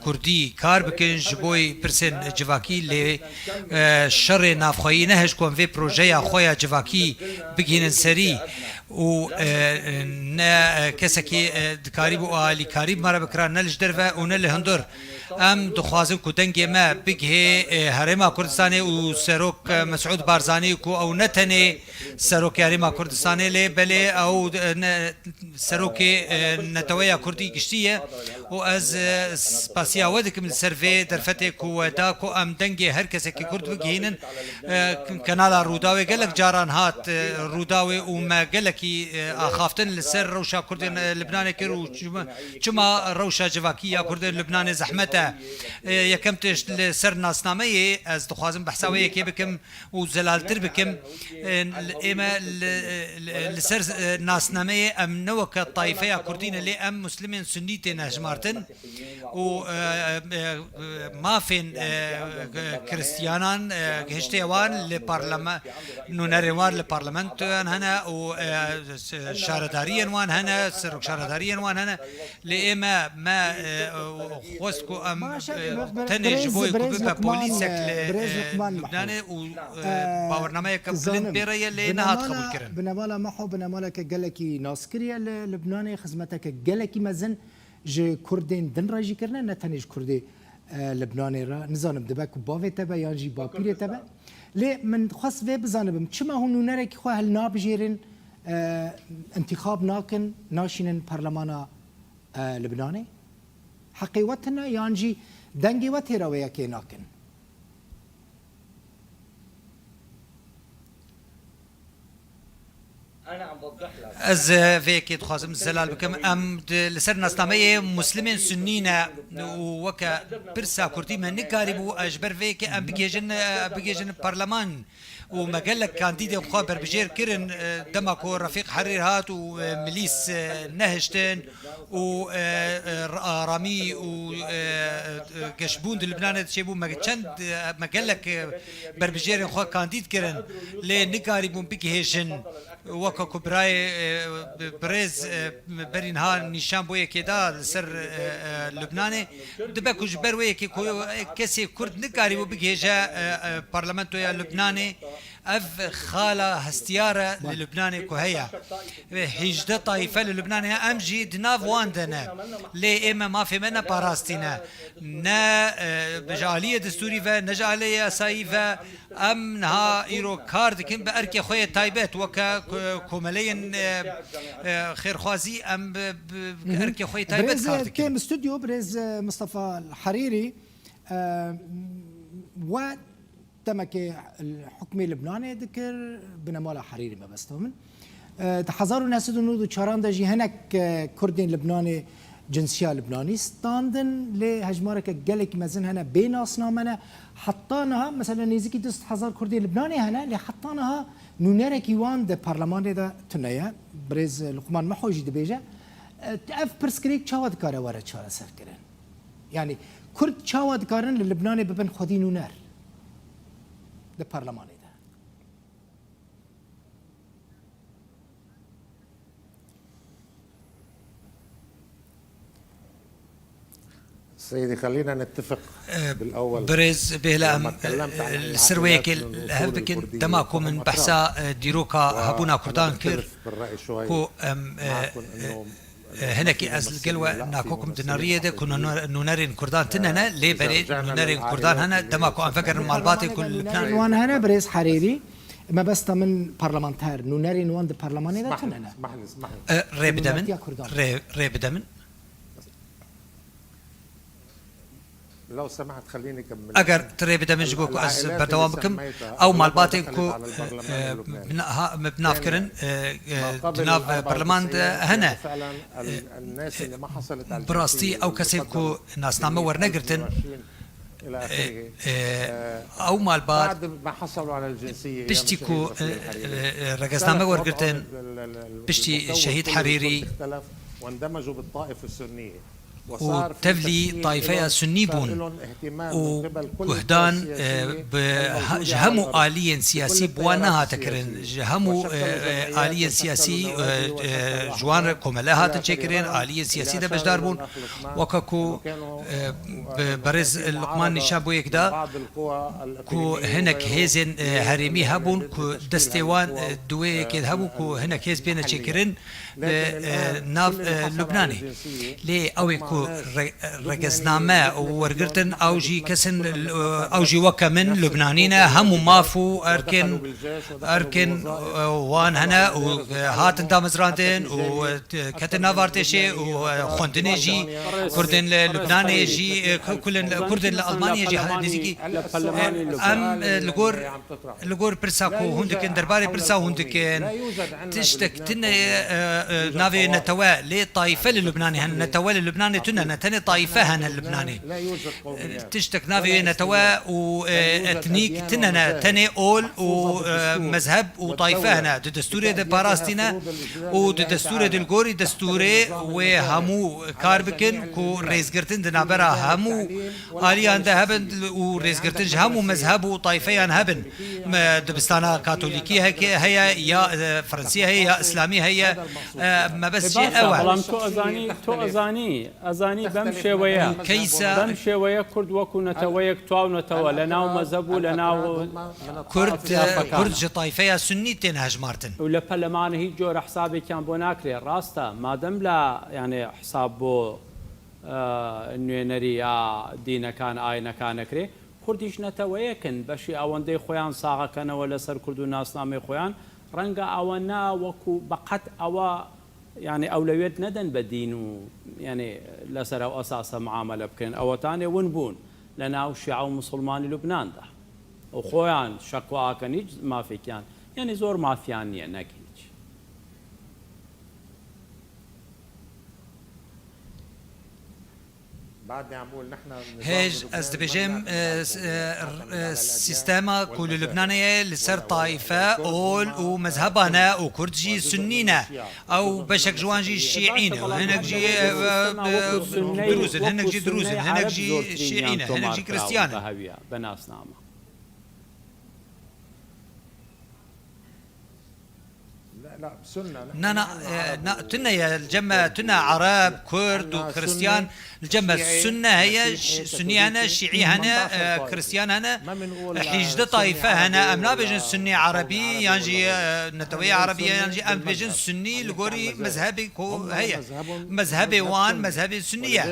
Kurdî kar bikin ji bo pirsên civakî, lê, e, şerê navxweyî nehişt ku em vê projeya xwe ya civakî bigihînin serî û, e, ne, e, kesekî, e, dikarîbû alîkarî bi me re bikira, ne li ji derve û ne li hundir. Em dixwazin ku dengê me bigihê, e, Herêma Kurdistanê û Serok, e, Mesûd Barzanî ku ew ne tenê Serokê Herêma Kurdistanê lê belê ew, e, ne, serokê, e, neteweya Kurdî giştî ye û ez, e, spasiya we dikim li ser vê derfetê ku we da ku em dengê her kesekî Kurd bigihînin. E, Kanala Rûdawê gelek caran hat, e, Rûdawê û me gelekî, e, axaftin li ser rewşa Kurdên, e, Libnanê kir û çima, çima rewşa civakî ya Kurdên Libnanê zehmet e. E, yekem tişt li ser nasnameyê ez dixwazim behsa wê yekê bikim û zelaltir bikim. E, ê me li, li, li ser, e, nasnameyê em ne weke tayfeya Kurdî ne, lê em Muslimên Sunnî têne hejmartin. û, e, e, e, mafên, e, e, Kristiyanan, e, gihiştê wan li parlame-, nûnerên wan li parlamentoyan hene û, e, s-, şaredariyên wan hene, serokşaredariyên wan hene. Lê ê me, me, e, xwest ku em, e, tenê ji bo ku bibe polîsek li, e, Lubnanê û, e, bawernameyeke bilind pê re ye, lê nehat qebûlkirin. Binemala Meho binemaleke gelekî naskirî ye li Lubnanê, xizmeteke gelekî mezin ji Kurdên din re jî kirine, ne tenê ji Kurdê, e, Libnanê re. Nizanim dibe ku bavê te be yan jî bapîrê te be. Lê min xwest vê bizanibim, çima hûn nûnerekî xwe hilnabijêrin, e, întîxab nakin, naşînin parlemana, e, Libnanê? Heqê we tune yan jî dengê we têra wê yekê nakin? Ez, e, vê yekê dixwazim zelal bikim. Em di, li ser nasnameyê Muslimên Sunnî ne û weke pirsa Kurdî me nikarîbû, e, ji ber vê yekê em bigihêjin, e, bigihêjin parleman û me gelek kandîdên xwe berbijêr kirin, e, dema ku Refîq Herîr hat û, e, milîs, e, nehiştin. û, e, e, aramî û, e, e, geşbûn di Libnanê de çêbû. Me çend, e, me gelek, e, berbijêrên xwe kandîd kirin, lê nikarîbûn bigihêjin. Weke ku birayê, e, bi-, birêz, e, berî niha nîşan bo yekê da li ser, e, e, Lubnanê, dibe ku ji ber wê yekê ku kesê Kurd nikarîbû bigihêje, e, e, parlamentoya Lubnanê, ev xala hestiyar e li Lubnanê ku heye. Ve hîjdeh tayîfe li Lubnanê heye, em jî di nav wan de ne. Lê ê me mafê me neparastîne. Ne, e, ji aliyê destûrî ve, ne ji aliyê yasayî ve, Em niha îro kar dikin bi erkê xwe yê taybet, weke ko-, komeleyên, e, e, xêrxwazî em bi, bi, bi erkê xwe yê taybet kar dikin. Birêz, e, têm stûdyo, birêz, e, Mistefa Herîrî, e, we demekê hukmê Libnanê dikir, binemala Herîrî mebesta min. E, di hezar û neh sed û nod û çaran de jî hinek, e, Kurdên Libnanê cinsiya Libnanî standin, lê hejmareke gelekî mezin hene bê nasname ne. Heta niha, mesela nêzîkî du sed hezar Kurdê Libnanê hene, lê heta niha nûnerekî wan di parlemanê de tune ye. Birêz Luqman Miho jî dibêje, e, ev pirsgirêk çawa dikare were çareserkirin? Yanî Kurd çawa dikarin li Libnanê bibin xwedî nûner di parlemanê de? سيدي، خلينا نتفق Eh, بالأول. Birêz, bêhla em, لما اتكلمت eh, عن li ser wê احتلال yekê li hev الأصول bikin, الكردية dema ku min فقط behsa, eh, dîroka hebûna Kurdan kir, وأختلف بالرأي شوي ku em, eh, معكم eh, إنه eh, hinekî ez li gel we nakokim di neriyê de ku nûner-, nûnerên Kurdan tine ne, lê belê nûnerên Kurdan hene, dema ku em vegerin malbatê ku li Libnan. Wan hene, birêz Herêrî, mebesta min parlamenter, nûnerên wan di parlemanê de tune ne. Eh, rê bide min, rê, rê bide min. Eger tu rê bide min ji bo ku ez berdewam bikim, ew malbatên ku, eh, eh, bi na-, ha-, bi nav kirin, eh, eh, di nav, eh, parleman de hene. Eh, bi rastî ew kesên ku nasname wernegirtin, eh, eh, ew malbat piştî ku, eh, eh, eh, regezname wergirtin, piştî Şehîd Herîrî, û tevlî tayfeya sunnî bûn û guhdan, e, bi ha-, ji hemû aliyên siyasî bi wan nehate kirin, ji hemû, e, e, aliyên siyasî, e, e, ji wan re komele hatin çêkirin, aliyên siyasî de beşdar bûn. Weke ku, e, bi berêz Luqman nîşan bû yek da ku hinek hêzên, e, herêmî hebûn ku destê wan, e, di wê yekê de hebû ku hinek hêz bêne çêkirin. Li, e, nav, e, Lubnanê. Lê ew ê ku re-, regezname wergirtin, ew jî kesin, e, ew jî weke min Lubnanî ne, hemû maf û erkên, erkên, e, wan hene û, e, hatin damezrandin û, e, te-, ketin nav artêşê û, e, xwendinê jî Kurdên li Lubnanê jî, e, ku-, kulên li, Kurdên li Almanyê jî ha-, nêzîkî, e, em, e, li gor Li gor pirsa ku hûn dikin, derbarê pirsa hûn dikin, tiştek tine, e, e, navê netewe, lê tayfe li Lubnanê hene, netewe li Lubnanê tune ne, tenê tayfe hene li Lubnanê. Tiştek navê wê netewe û, e, etnîk tine ne, tenê ol û, e, mezheb û tayfe hene. Di destûrê de parastî ne û di destûrê, di li gorî destûrê wê hemû kar bikin ku rêzgirtin di navbera hemû aliyan de hebin û rêzgirtin ji hemû mezheb û tayfeyan hebin. Me dibistana katolîkî heke-, heye, ya, e, fransî heye, ya îslamî heye. E, mebest jî ew e. بەڵام تۆ ئەزانی، تۆ ئەزانی، ئەزانی بەم شێوەیە، کەیسە بەم شێوەیە کورد وەکو نەتەوەیەک تواونەتەوە لە ناو مەزەب و لە ناو Kurd, e, Kurd ji tayfeya sunnî tên hejmartin. و لە پەرلەمانە هیچ جۆرە حسابێکیان بۆ ناکرێ. ڕاستە، مادەم لە، یعنی، حساب بۆ، ئە، نوێنەری یا دینەکان، ئاینەکان نەکرێ، کوردیش نەتەوەیەکن، بەشی ئەوەندەی خۆیان ساغەکەنەوە لەسەر کورد و ناسنامەی خۆیان، ڕەنگە ئەوە نا وەکو بەقەت ئەوە، یعنی، ئەولەویەت نەدەن بە دین و، یعنی، لەسەر ئەو ئەساسە معامەلە بکەن. ئەوەتانێ ون بوون لە ناو شیعە و موسڵمانی لوبناندا و خۆیان شەکوە ئاکەن، هیچ مافێکیان، یعنی، زۆر مافیان نییە، نەک هیچ. Hêj, ez dibêjim, e, s-, e, r-, e, sîstema ku li Lubnanê ye li ser tayfe, ol û mezheban e û Kurd jî sunnî ne. Ew beşek ji wan jî şîî ne û hinek jî, e, e, e, dirûz in, hinek jî dirûz in, hinek jî şîî ne, hinek jî Kristiyan in. بە ناسنامە. Na, na, e, na, tune ye, li cem me tune Ereb, Kurd û Xiristiyan, li cem me Sunne heye, Ş-, Sunnî hene, Şîî hene, e, Xiristiyan hene, hîjdeh tayfe hene. Em nabêjin Sunnî Erebî, yan jî, e, neteweyê Erebî ye, yan jî em dibêjin Sunnî li gorî mezhebê ku heye. Mezhebê wan, mezhebê Sunnî ye.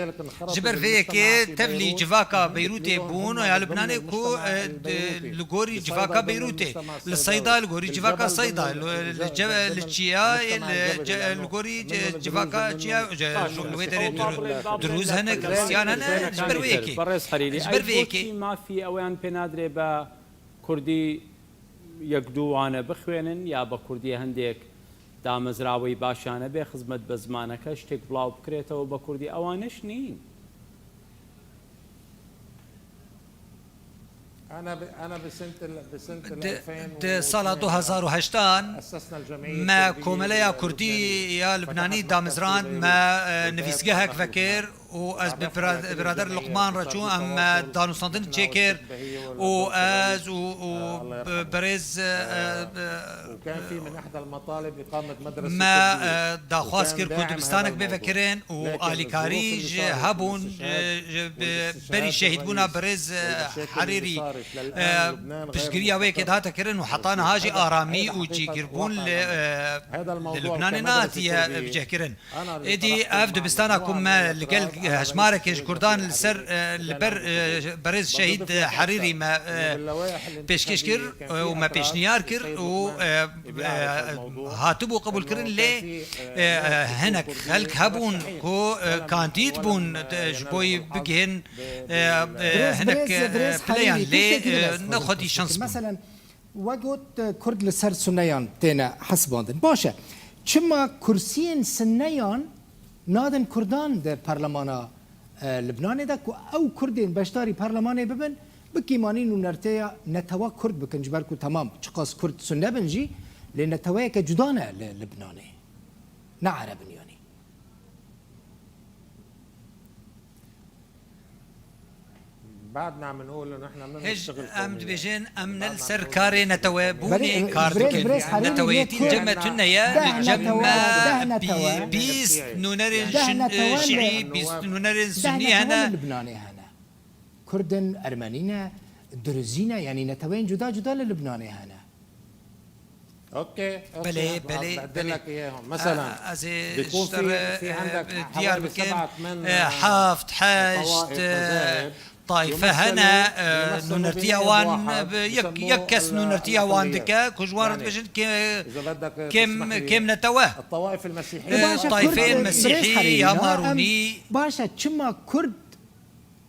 Ji ber vê yekê tevlî civaka Beyrûtê bûn ya Lubnanê ku, e, di, li gorî civaka Beyrûtê, li Seyda li gorî civaka Seyda, li, li ce-, li Çiyayê, li ce-, li gorî ce-, civaka Çiya, ce-, Baş, li wê derê ew Dur-, tabloyê ba Durûz hene, Xiristiyan hene, ji ber wê yekê. Berêz Herîrî, Ji ber vê yekê. Bokî mafî ew yan pê nadrê be Kurdî yek du wane bixwênin ya be Kurdî hindêk damezrawî başane bê xizmet be zimaneke ştêk bڵاو بکرێتەوە بە کوردی، ئەوانەش نین. Di, di sala du hezar û heştan me Komeleya Kurdî ya Libnanî damizrand, me, e, nivîsgehek vekir û ez bi bira-, birader Luqman re çûm, em, e, danûstandin çêkir û ez û, û, e, berêz, e, e, e, me, e, daxwaz kir ku dibistanek bê vekirin û alîkarî jî hebûn, e, ji bi-, berî şehîdbûna birêz, e, Herîrî, e, piştgiriya wê yekê dihate kirin û heta niha jî aramî û cîgirbûn li, e, li Lubnanê nehatiye bicihkirin. Êdî ev dibistana ku me li gel hejmarekê ji Kurdan li ser, e, li ber, e, berêz şehîd Herîrî me, e, pêşkêş kir, e, û me pêşniyar kir û, e, e, hatibû qebûlkirin, lê, e, e, hinek xelk hebûn ku, e, kandîd bûn, e, ji bo yî bigihên, e, e, hinek, e, pileyan, lê, e, ne xwedî şans bûn. Mesela, we got, e, Kurd li ser Sunneyan têne hesibandin. Baş e. Çima kursiyên Sunneyan nadin Kurdan di parlemana, e, Libnanê de ku ew Kurdên beşdarî parlemanê bibin, bikîmanî nûnerteya netewa Kurd bikin, ji ber ku temam çiqas Kurd Sunne bin jî, lê neteweyeke cuda ne li Libnanê. Ne Ereb in yanî. Hêj em dibêjin, em ne li ser karê netewebûnê kar dikin. Neteweyetî li cem me tune ye, li cem me bî-, bîst nûnerên şin-, şîî, bîst nûnerên sunnî hene. Kurd in, Ermenî ne, Duruzî ne, yanî neteweyên cuda cuda li Libnanê hene. Belê, belê, belê. Mesela, ez ê ji te re, e, diyar bikim, e, heft, heşt, e, tayfe hene, e, nûnertiya wan, e, yek, yek kes nûnertiya wan dike, ku ji wan re dibêjin ke-, kêm, kêm netewe. E, tayfeyên Mesîhî ya Marûnî. Baş e, çima Kurd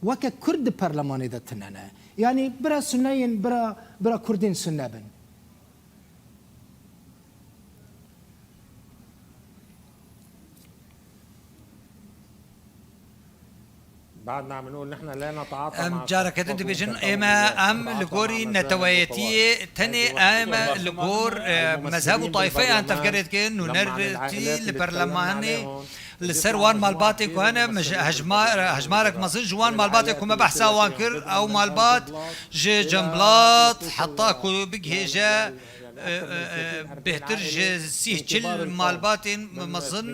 weke Kurd di perlemanê de tune ne? Yanî bira Sunne yên, bira, bira Kurdên Sunne bin. Em careke din dibêjin, ême em li gorî neteweyetiyê tenê em li gor, e, mezheb û tayfeyan tevgerê dikin, nûnertî li perlemanê li ser wan malbatên ku hene, me ji hejmar-, hejmarek mezin ji wan malbatên ku me behsa wan kir, ew malbat ji Cemblat heta ku bigihêje, e, e, e, bêhtir ji sî çil malbatên mezin,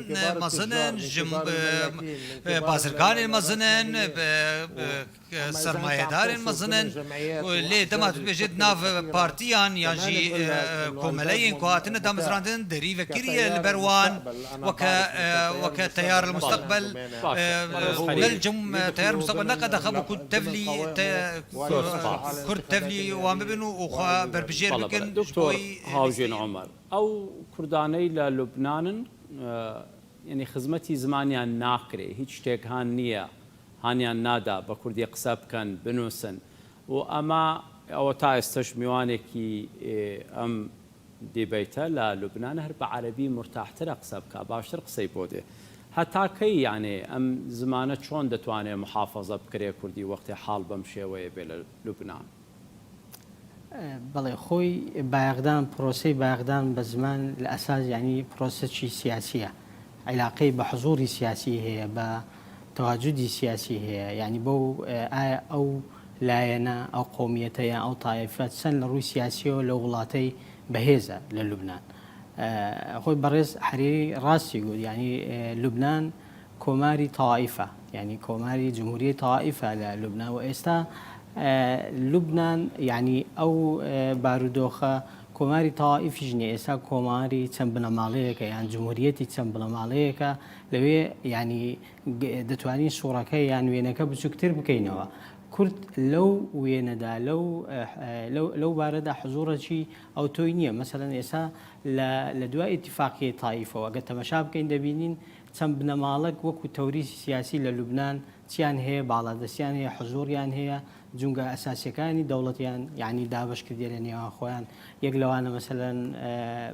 mezin in, ji, e, e, bazirganên mezin in, e, e, sermayedarên mezin in, lê dema tu dibêjî di nav partiyan yan jî, e, komeleyên ku hatine damezrandin, derî vekirî ye li ber wan, weke, e, weke Teyar el Musteqbel, e, gel cem, e, Teyar el Musteqbel ne qedexe bû ku tevlî te-, Kurd tevlî wan bibin û, û xwe berbijêr bikin ji bo yî, e, Hawjên Omer. Ew Kurdaney li Lubnan in, e, yanî xizmetî zimaniyan nakirê, hîç ştêk han niye, haniyan nada bi kurdî qise bikin, binûsin. Û ema ew ta êsta ji mîwanekî, ê, em dîbeyte li Lubnan her bi erebî murtahtir e qise bike, baştir qisey bo dê. Heta key, yanî em zimane çon ditwane muhafaza bikirê kurdî wextê hal bem şêweyê bê li Lubnan? بەڵێ، خۆی بایەخدان، پرۆسەی بایەخدان بە زمان لە ئەساس، یعنی، پرۆسەکی سیاسیە. عیلاقەی بە حزوری سیاسی هەیە، بە تەواجودی سیاسی هەیە. یعنی، بەو، ئایا ئەو لایەنە، ئەو قەومیەتە یان ئەو تایفە چەند لە ڕووی سیاسیەوە لەو وڵاتەی بەهێزە لە لوبنان؟ خۆی بەڕێز حەریری ڕاستی گوت، یعنی، لوبنان کۆماری تەوائیفە، یعنی کۆماری جمهوریەی تەوائیفە لە لوبنان. و ئێستا لوبنان، یعنی ئەو بارودۆخە کۆماری تەوائیفیش نیە، ئێستا کۆماری چەند بنەماڵەیەکە یان جمهوریەتی چەند بنەماڵەیەکە. لەوێ، یعنی، دەتوانین سوڕەکە یان وێنەکە بچووکتر بکەینەوە. کورد لەو وێنەدا، لەو، لەو، لەو بارەدا حزوڕەکی ئەو تۆی نییە. مەسەلەن ئێستا لە، لە دوای ئیتیفاقیەی تایفەوە، گەر تەمەشا بکەین، دەبینین چەند بنەماڵەک وەکو تەوریسی سیاسی لە لوبنان چیان هەیە، باڵادەستیان هەیە، حزوریان هەیە، جونگە ئەساسیەکانی دەوڵەتیان، یعنی، دابش کردیە لە نێوان خۆیان. یەک لەوانە، مەسەلەن،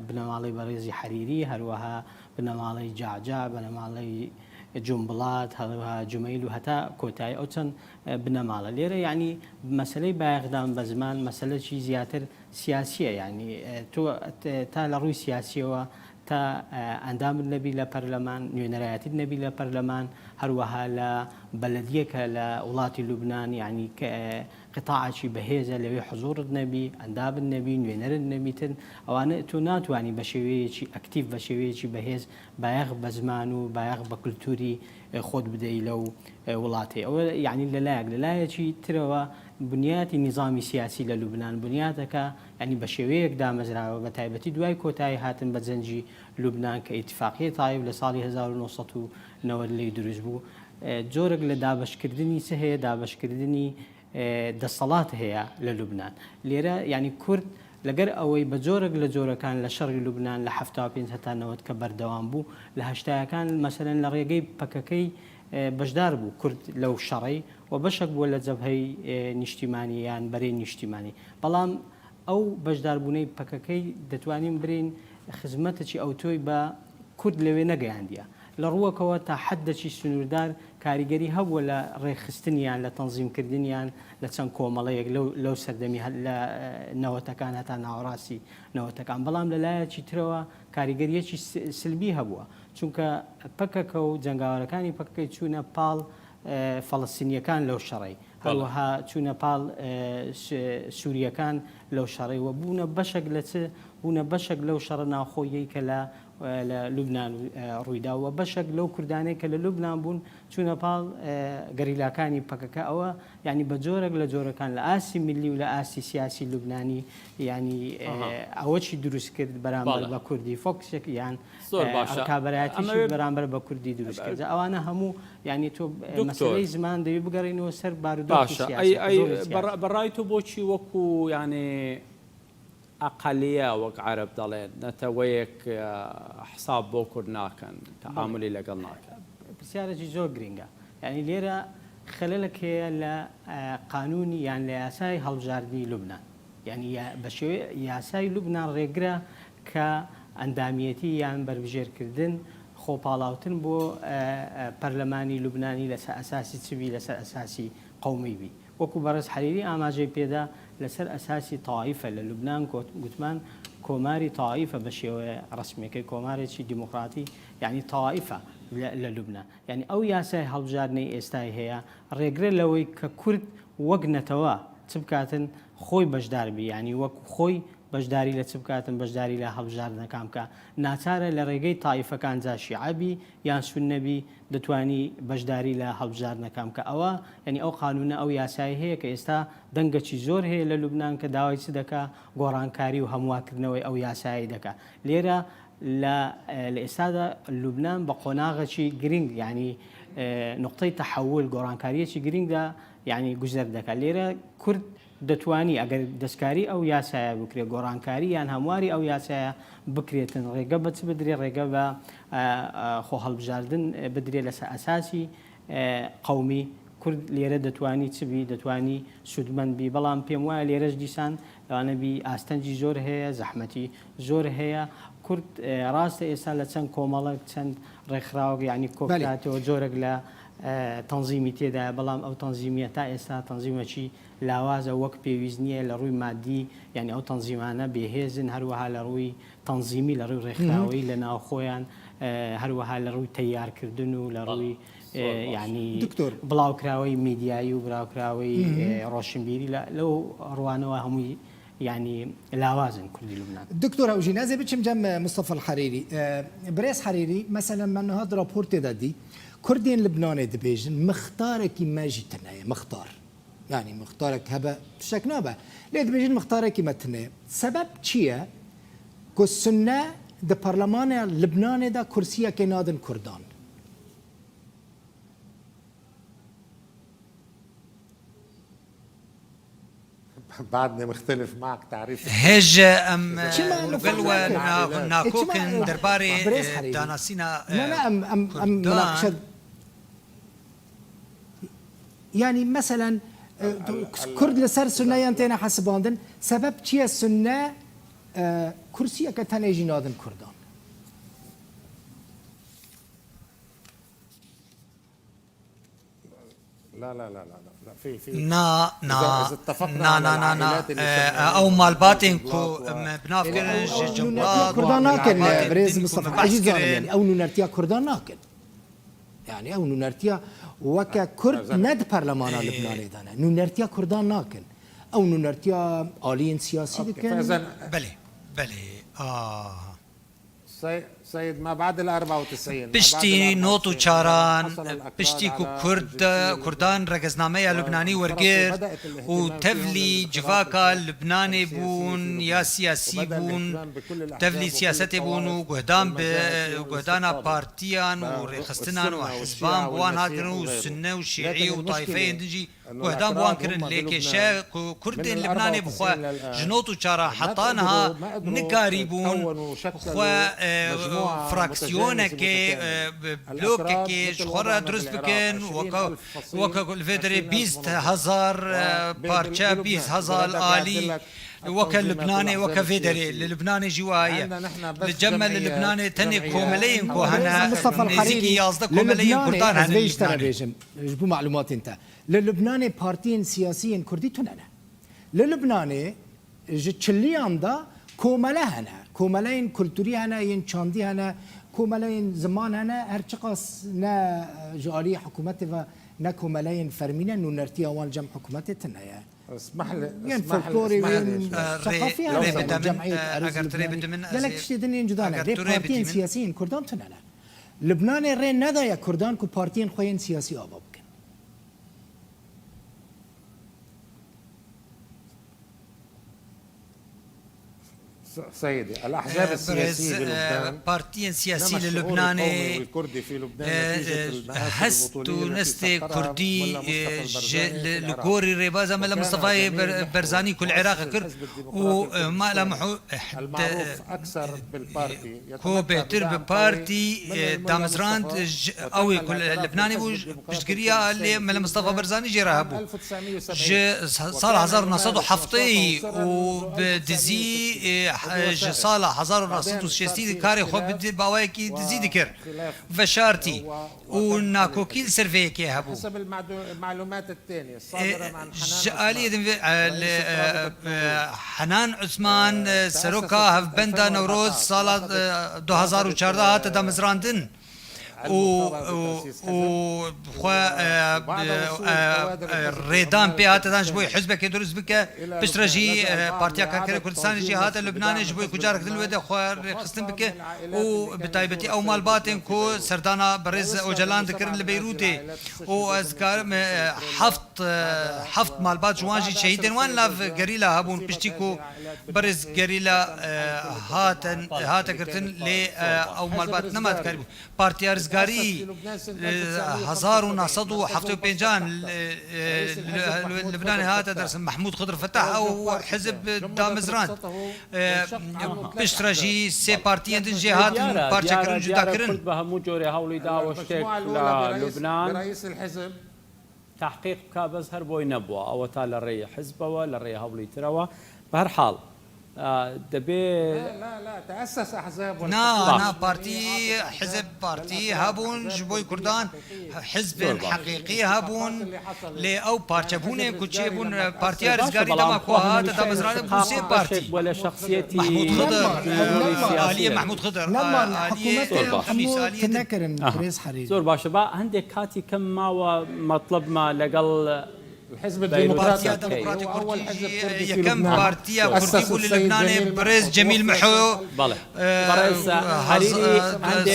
بنەماڵەی بەڕێزی حەریری، هەروەها بنەماڵەی جەعجە، بنەماڵەی جومبڵات، هەروەها جومەیل و هەتا کۆتایی ئەو چەند بنەماڵە. لێرە، یعنی، مەسەلەی بایەخدان بە زمان مەسەلەکی زیاتر سیاسیە، یعنی، تۆ تا لە ڕووی سیاسیەوە تا ئەندامت نەبی لە پەرلەمان، نوێنەرایەتیت نەبی لە پەرلەمان، هەروەها لە بەلەدیەکە لە وڵاتی لوبنان، یعنی، کە قتاعەکی بەهێزە، لەوێ حزوڕت نەبی، ئەندامت نەبی، نوێنەرت نەبیتن، ئەوانە تۆ ناتوانی بە شێوەیەکی ئەکتیڤ، بە شێوەیەکی بەهێز بایەخ بە زمان و بایەخ بە کولتوری خۆت بدەی لەو وڵاتەی. ئەوە، یعنی، لە لایەک، لە لایەکی ترەوە بنیاتی نظامی سیاسی لە لوبنان بنیاتەکە، یعنی، بە شێوەیەک دامەزراوە، بە تایبەتی دوای کۆتایی هاتن بە جەنگی لوبنان کە ئیتیفاقیە تایف لە ساڵی هەزار و نۆ سەد و نەوەد لی دروست بوو. جۆرێک لە دابشکردنی چ هەیە؟ دابشکردنی دەسەڵات هەیە لە لوبنان. لێرە، یعنی، کورد لەگەر ئەوەی بە جۆرێک لە جۆرەکان لە شەڕی لوبنان لە حەفتا و پێنج هەتا نەوەد کە بەردەوام بوو، لە هەشتایەکان، مەسەلەن، لە ڕێگەی پەکەکەی بەشدار بوو کورد لەو شەڕەی، و بەشێک بووە لە جەبهەی نیشتیمانی یان بەرەی نیشتیمانی. بەڵام ئەو بەشداربوونەی پەکەکەی دەتوانین برین خزمەتێکی ئەوتۆی بە کورد لەوێ نەگەیاندیە. لە ڕووەکەوە تا حەددەکی سنووردار کاریگەری هەبووە لە ڕێکخستنیان، لە تەنزیمکردنیان لە چەند کۆمەڵەیەک لەو، لەو سەردەمی هە-، لە نەوەتەکان هەتا ناوەڕاستی نەوەتەکان. بەڵام لە لایەکی ترەوە کاریگەریەکی س-، سلبی هەبووە، چونکە پەکەکە و جەنگاوەرەکانی پەکەکەی چوونە پاڵ فەڵەستینیەکان لەو شەڕەی، هەروەها چوونە پاڵ سووریەکان لەو شەڕەی و بوونە بەشێک لە چ؟ بوونە بەشێک لەو شەڕە ناوخۆییەی کە لە، لە لوبنان ڕوویدا و بەشێک لەو کوردانەی کە لە لوبنان بوون چوونە پاڵ گەریلاکانی پەکەکە. ئەوە، یعنی، بە جۆرێک لە جۆرەکان لە ئاستی میللی و لە ئاستی سیاسی لوبنانی، یعنی، ئەوەچی دروست کرد بەرامبەر بە کوردی، فۆکسێک یان ڕکابەرایەتیشی بەرامبەر بە کوردی دروست کرد. ئەوانە هەموو، یعنی، تۆ مەسەلەی زمان دەبی بگەڕینەوە سەر بارودۆخی سیاسی. بەڕای تۆ بۆچی وەکو، یعنی، ئەقەلیە وەک عەرەب دەڵێن، نەتەوەیەک حساب بۆ کورد ناکەن، تەعاملی لەگەڵ ناکەن؟ پرسیارێکی زۆر گرنگە. یعنی، لێرە خەلەلێک هەیە لە قانونی یان لە یاسای هەڵبژاردنی لوبنان. یعنی، بە شێوەی یاسای لوبنان ڕێگرە کە ئەندامیەتی یان بەربژێرکردن، خۆپاڵاوتن بۆ پەرلەمانی لوبنانی لەسەر ئەساسی چ بی؟ لەسەر ئەساسی قەومی بی. وەکو بەڕێز حەریری ئاماژەی پێدا، لەسەر ئەساسی تایفە لە لوبنان، گوتمان، کۆماری تایفە بە شێوەیە ڕسمیەکەی کۆمارێکی دیموکراتی، یعنی تایفە لە، لە لوبنان. یعنی ئەو یاسای هەڵبژاردنەی ئێستای هەیە ڕێگرە لەوەی کە کورد وەک نەتەوە چ بکاتن، خۆی بەشدار بی، یعنی وەک خۆی بەشداری لە چ بکاتن، بەشداری لە هەڵبژاردنەکان بکە. ناچارە لە ڕێگەی تایفەکان، جا شیعە بی یان سوننە بی، دەتوانی بەشداری لە هەڵبژاردنەکان بکە. ئەوە، یعنی ئەو قانونە، ئەو یاسای هەیە کە ئێستا دەنگەکی زۆر هەیە لە لوبنان کە داوای چ دەکا؟ گۆڕانکاری و هەموارکردنەوەی ئەو یاسایی دەکا. لێرە لە، لە ئێستادا لوبنان بە قۆناغەکی گرنگ، یعنی نقطەی تەحەول، گۆڕانکاریەکی گرنگدا، یعنی گوزەر دەکا. لێرە کورد دەتوانی، ئەگەر دەستکاری ئەو یاسایە بکرێت، گۆڕانکاری یان هەمواری ئەو یاسایە بکرێتن، ڕێگە بە چ بدرێ؟ ڕێگە بە خۆ هەڵبژاردن بدرێ لەسەر ئەساسی قەومی. کورد لێرە دەتوانی چ بی؟ دەتوانی سوودمەند بی. بەڵام پێم وایە لێرەش دیسان لەوانە بی ئاستەنجی زۆر هەیە، زەحمەتی زۆر هەیە. کورد، ڕاستە ئێستا لە چەند کۆمەڵێک، چەند ڕێکخراوەک، یعنی کۆکاتەوە، جۆرێک لە تەنزیمی تێدایە، بەڵام ئەو تەنزیمیە تا ئێستا تەنزیمەکی لاوازە، وەک پێویست نییە لە ڕووی مادی، یعنی ئەو تەنزیمانە بێهێزن، هەروەها لە ڕووی تەنزیمی، لە ڕووی ڕێکخراوەیی لە ناوخۆیان، هەروەها لە ڕووی تەیارکردن و لە ڕووی، یعنی بڵاوکراوەی میدیایی و بڵاوکراوەی ڕۆشنبیری، لە، لەو ڕوانەوە هەمووی Yanî lawaz in Kurdî Lubnan. Doktor Hewjîn, ez ê biçim cem, e, Mustafa Herîrî. E, Birêz Herîrî, meselen me niha di raportê de dî, Kurdên Libnanê dibêjin, mixtarekî me jî tune ye, mixtar. Yanî mixtarek hebe, tiştek nabe. Lê dibêjin mixtarekî me tune ye. Sebeb çi ye ku Sunne di parlemana Libnanê de kursiyekê nadin Kurdan? بعدني مختلف معك تعريف. Hêj em Çima gel we mixabin? na- nakokin Çima- derbarê Birêz Herîrî. danasîna Ne, ne, em, em, em Kurdan. münaqişe. Yanî meselen, e, Kurd li ser Sunneyan têne hesibandin. Sebeb çi ye Sunne, e, kursiyeke tenê jî nadin Kurdan? لا لا لا لا لا في في Na, na, إذا- إذا اتفقنا na, على na, na, na. العائلات اللي Eh, سمينا Ew malbatên بالبلاط ku و- me bi nav kirin ji Ew cembaz nûnertiya Kurdan nakin, malbatên birêz din ku Mustafa. me behs Ezîz zanim, kirin. yanî ew nûnertiya Kurdan nakin. Yanî ew nûnertiya weke Kurd ne di parlemana Libnanê de ne. Nûnertiya Kurdan nakin. Ew nûnertiya aliyên siyasî dikin. فإذا Belê, belê. Ah. سي- سيد ما بعد ال أربعة وتسعين، ما بعد ال Piştî أربعة وتسعين، not û çaran, حصل الأكراد piştî ku على Kurd, الجزيرة Kurdan والفرص regeznameya Libnanî بدأت wergirt الاهتمام û فيهم tevlî للانخراط civaka في Libnanê السياسية bûn في ya لبنان. siyasî وبدأ bûn, الاهتمام بكل الأحزاب tevlî وكل siyasetê bûn û الطوائف guhdan bi والمذاهب في guhdana الاستقطاب. partiyan û ف- rêxistinan û والسنة hizban والشيعة bi wan hatin والمسيح û وغيره. Sunne û Şîî لكن û المشكلة tayfeyên din jî أنه guhdan bi wan الأكراد kirin. هم Lê بلبنان kêşe ku من Kurdên ال Libnanê bi xwe أربعة وتسعين للآن ji not û çaran ما heta niha قدروا، ما قدروا nikarîbûn تكونوا وشكلوا xwe, e, مجموعة متجانسة fraksiyonekê, متكاملة. e, bi- blokekê ji xwe re dirust bikin, weke, weke ku li vê derê bîst hezar, e, parçe, bîst hezar alî, weke Libnanê, weke vê derê. Li Libnanê jî wiha ye. Li cem me li Libnanê tenê komeleyên ku hene, nêzîkî yazdeh komeleyên Kurdan hene li Libnanê. Ji bo malumatên te. Li Libnanê partiyên siyasî yên Kurdî tune ne. Li Libnanê ji çiliyan de komele hene. Komeleyên kulturî hene, yên çandî hene, komeleyên ziman hene, her çiqas ne ji aliyê hikûmetê ve ne komeleyên fermî ne, nûnertiya wan cem hikûmetê tune ye. اسمح لي، Yên اسمح لي، folklorê, اسمح لي yên شوي. Rê, sexafî rê hene, bide min, cemiyet, e, erz eger tu rê Lubnanê. bide min, ez Gelek ê- tiştê din yên cuda ne. eger Lê tu rê partiyên bidî min. siyasî yên Kurdan tune ne. Libnanê rê nedaye Kurdan ku partiyên xwe yên siyasî ava bikin. سيدي، الأحزاب السياسية بلبنان Partiyên siyasî li Lubnanê hest û nestê Kurdî ji li gorî rêbaza Mela Mistefayê Berzanî ku li Iraqê kir û Mela Mihu ku bêtir bi partî damizrand, ew ê ku li Lubnanê bû, piştgiriya lê Mela Mistefa Berzanî jê re hebû. Ji sala hezar û neh sed û heftê û bi dizî, e, ji sala hezar û neh sed û şêstî karê xwe bi di-, bi awayekî dizî dikir. Veşartî û nakokî li ser vê yekê hebû. E, ji aliyê din vê, e, li, e, e, Henan Usman, e, seroka Hevbenda Newroz sala, e, du hezar û çardeh hate damezrandin. û, û, û xwe, e, e, e, rêdan pê hate dan ji bo hizbekê dirust bike. Piştre jî, e, Partiya Karkerê Kurdistanê jî hate Lubnanê ji bo ku carek din li wê de xwe rêxistin bike û bi taybetî ew malbatên ku serdana Birêz Ocalan dikirin li Beyrûtê û ez karim, e, heft, e, heft malbat ji wan jî şehîdên wan nav gerîla hebûn piştî ku Birêz gerîla, e, hatin, hate girtin lê, e, ew malbat nema dikarîbûn. Partiya Rizgarî, e, hezar û neh sed û heftê û pêncan, e, e, li, li, Libnanê hate dersin. Mehmûd Xidir Fetah ew hizb damizrand. E, piştre jî sê partiyên din jê hatin parçekirin, cudakirin. Kurd bi hemû corê hewlî da ew ştêk li Lubnan. Tehqîq bika, bes her boy nebû. Ew ta li rêyê hizbewe, li rêyê hewlî tirewe. Bi her hal, e, dibê Na, na, partî, hizb, partî hebûn, ji bo Kurdan hizbên heqîqî hebûn, lê ew parçebûnê ku çêbûn, Partiya Rizgarî dema ku hate damezrandin bû sê partî. Mehmûd Xidir, aliyê Mehmûd Xidir, aliyê Xemîs, aliyê din. Zor baş e. Ba hindê katî kim mawe, metlib me legel Partiya Demokratê Kurdî jî yekem partiya Kurdî bû li Libnanê, birêz Cemîl Miho, e,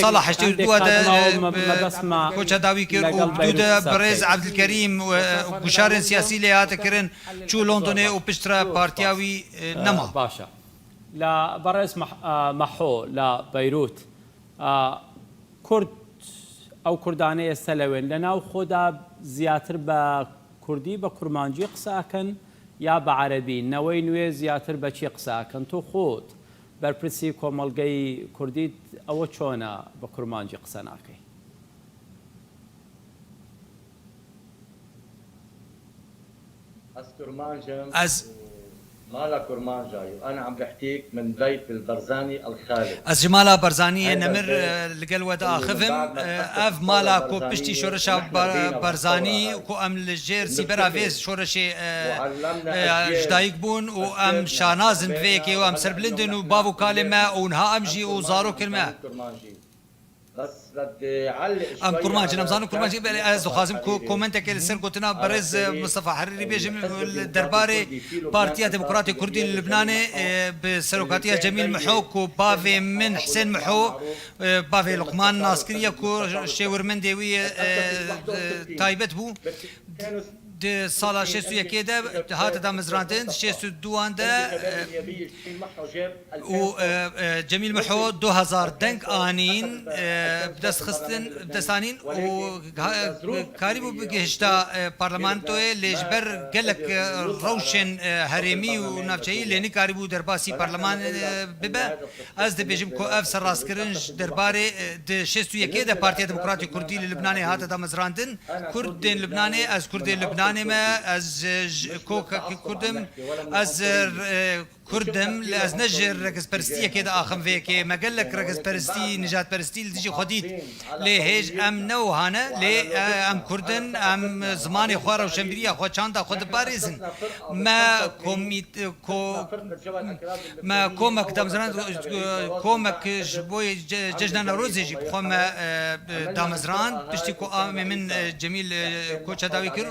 sala heştê û du de, e, koça dawî kir û bi dû de birêz Ebdilkerîm, e, guşarên siyasî lê hate kirin, çû Londonê û piştre partiya wî, e, nema. Baş e. لە بەڕێز مەح-، ئە، مەحۆ لە بەیروت، ئە، کورد، ئەو کوردانەی ئێستا لەوێن، لە ناو خۆدا زیاتر بە کوردی، بە کورمانجی قسە ئەکەن یا بە عەرەبی؟ نەوەی نوێ زیاتر بە چی قسە ئەکەن؟ تۆ خۆت بەرپرسی کۆمەڵگەی کوردیت، ئەوە چۆنە بە کورمانجی قسە ناکەی؟ Ez kurmanc im Ez û mala kurmanca ye. Ana em rihtik min Beyt el Barzanî el Xalid. Ez ji mala Barzaniyê nemir, e, li gel we diaxivim. E, ev mala ku piştî şoreşa Bar-, Barzanî ku em li jêr sîbera vê şoreşê, e, e, ji dayik bûn û em şanaz in bi vê yekê û em serbilind in û bav û kalê me û niha em jî û zarokên me. Em kurmanc in, em zanin kurmanc in, belê ez dixwazim ku komentekê li ser gotina berêz Mistefa Herîrî bêjim, li derbarê Partiya Demokratê Kurdî li Libnanê, e, bi serokatiya Cemîl Miho ku bavê min Hisên Miho, e, bavê Luqman nas kiriye ku şêwirmendê wî, e, e, taybet bû. Di sala şêst û yekê de hate damezrandin, di şêst û duan de, e, û, e, e, Cemîl Miho du hezar deng anîn, e, bi dest xistin, bi dest anîn û ha-, karîbû bigihişta, e, parlamentoyê, lê ji ber gelek, e, rewşên, e, herêmî û navçeyî lê nikarîbû derbasî parleman, e, bibe. Ez dibêjim ku ev serrastkirin ji derbarê, e, di şêst û yekê de Partiya Demokratîk Kurdî li Libnanê hate damezrandin. Kurdên Libnanê, ez Kurdê Libnanê me, ez ji, ji kokekî Kurd im, ez, e, Kurd im, lê ez ne ji rexizperestiyekê diaxim vê yekê. Me gelek rexizperestî, nijadperestî li dijî xwe dît. Lê hêj em ne wiha ne, lê, e, em Kurd in, em zimanê xwe, rewşenbîriya xwe, çanda xwe diparêzin. Me komît-, ko-, me komek damezrand, komek ji bo ce-, cejna Newrozê jî bi xwe me, e, damezrand. Piştî ku amê min, e, Cemîl, e, koça dawî kir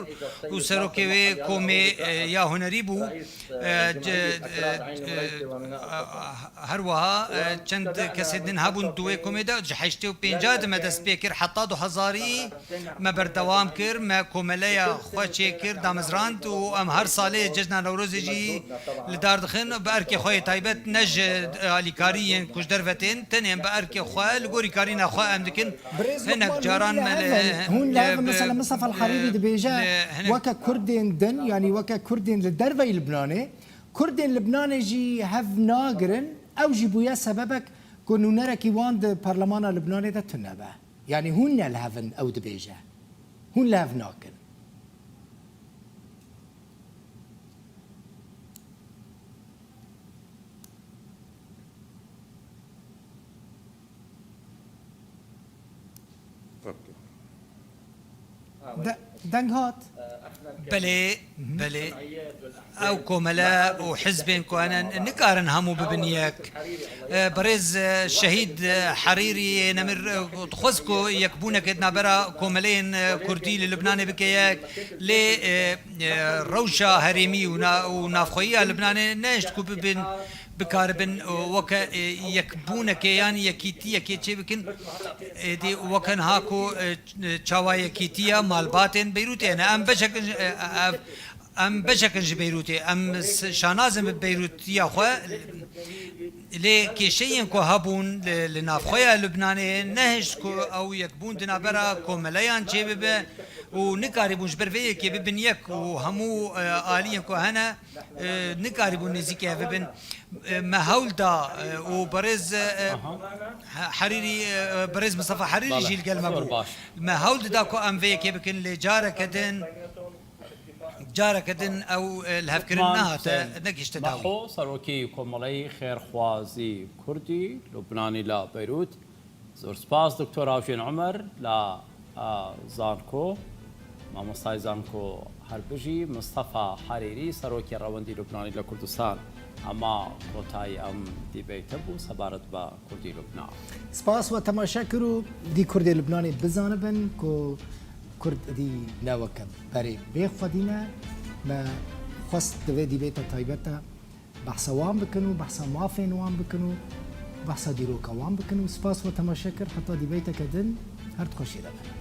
û serokê wê komê, e, ya hunerî bû. E, ce-, e, e, Her wiha, e, çend kesên din hebûn di wê komê de, ji heştê û pênca de me dest pê kir, heta du hezarî me berdewam kir, me komeleya xwe çêkir, damezrand û em her salê cejna Newrozê jî li dar dixin. Bi erkê xwe yê taybet, ne ji alîkarî yên ku ji derve tên, tenê em bi erkê xwe, li gorî karîna xwe em dikin. Hinek caran me li, hûn li, li, mesela Mistefa El Herîrî dibêje, weke Kurdên din, yanî weke Kurdên li derveyî Libnanê, Kurdên Libnanê jî hev nagirin, ew jî bûye sebebek ku nûnerekî wan di parlemana Libnanê de tune be. Yanî hûn ne li hev in, ew dibêje. Hûn li hev nakin. De-, deng hat? Belê, belê. Ew komele û hizbên ku hene nikarin hemû bibin yek. E, birêz, e, şehîd, e, Herîrî yê nemir, e, dixwest ku yekbûneke di navbera komeleyên, e, Kurdî li Libnanê bike yek. Lê, e, e, rewşa herêmî û na-, û navxweyiya Libnanê nehişt ku bibin bikaribin, e, weke, e, yekbûnekê yan yekîtiyekê çêbikin. Êdî weke niha ku, e, ç-, e, çawa yekîtiya malbatên Beyrûtê hene. Em beşek in ji, e, ev, em beşek in ji Beyrûtê. Em s-, şanaz in bi Beyrûtiya xwe. Lê kêşeyên ku hebûn li, li navxweya Lubnanê nehişt ku ew yekbûn di navbera komeleyan çêbibe û nikarîbûn ji ber vê yekê bibin yek û hemû, e, aliyên ku hene, e, nikarîbûn nêzîkî hev bibin. E, me hewl da, e, û birêz, e, Aha. He-, Herîrî, e, birêz Mistefa Herîrî Bale, jî li gel me zor bû. Baş. Me hewl dida ku em vê yekê bikin, lê careke din, careke din ew, e, lihevkirin Lukman nehate, Husên negihişte dawî. Meho, serokê Komeleyê Xêrxwazî Kurdî Lubnanî li Beyrût. Zor spas, Doktor Avcên Omer la, a, Zanko, mamostayê Zanko her bijî, Mistefa Herîrî, serokê rewendî Lubnanî li Kurdistan. Hema kotayî em dîbeyte bû sebaret bi Kurdî Lubnan. Spas we temaşe kir û dî Kurdê Lubnanê bizanibin ku Kurd êdî ne weke berê bê xwedî ne. Me xwest di vê dîbêta taybet de behsa wan bikin û behsa mafên wan bikin û behsa dîroka wan bikin û spas we temaşe kir. Heta dîbêteke din, her di xweşî de bin.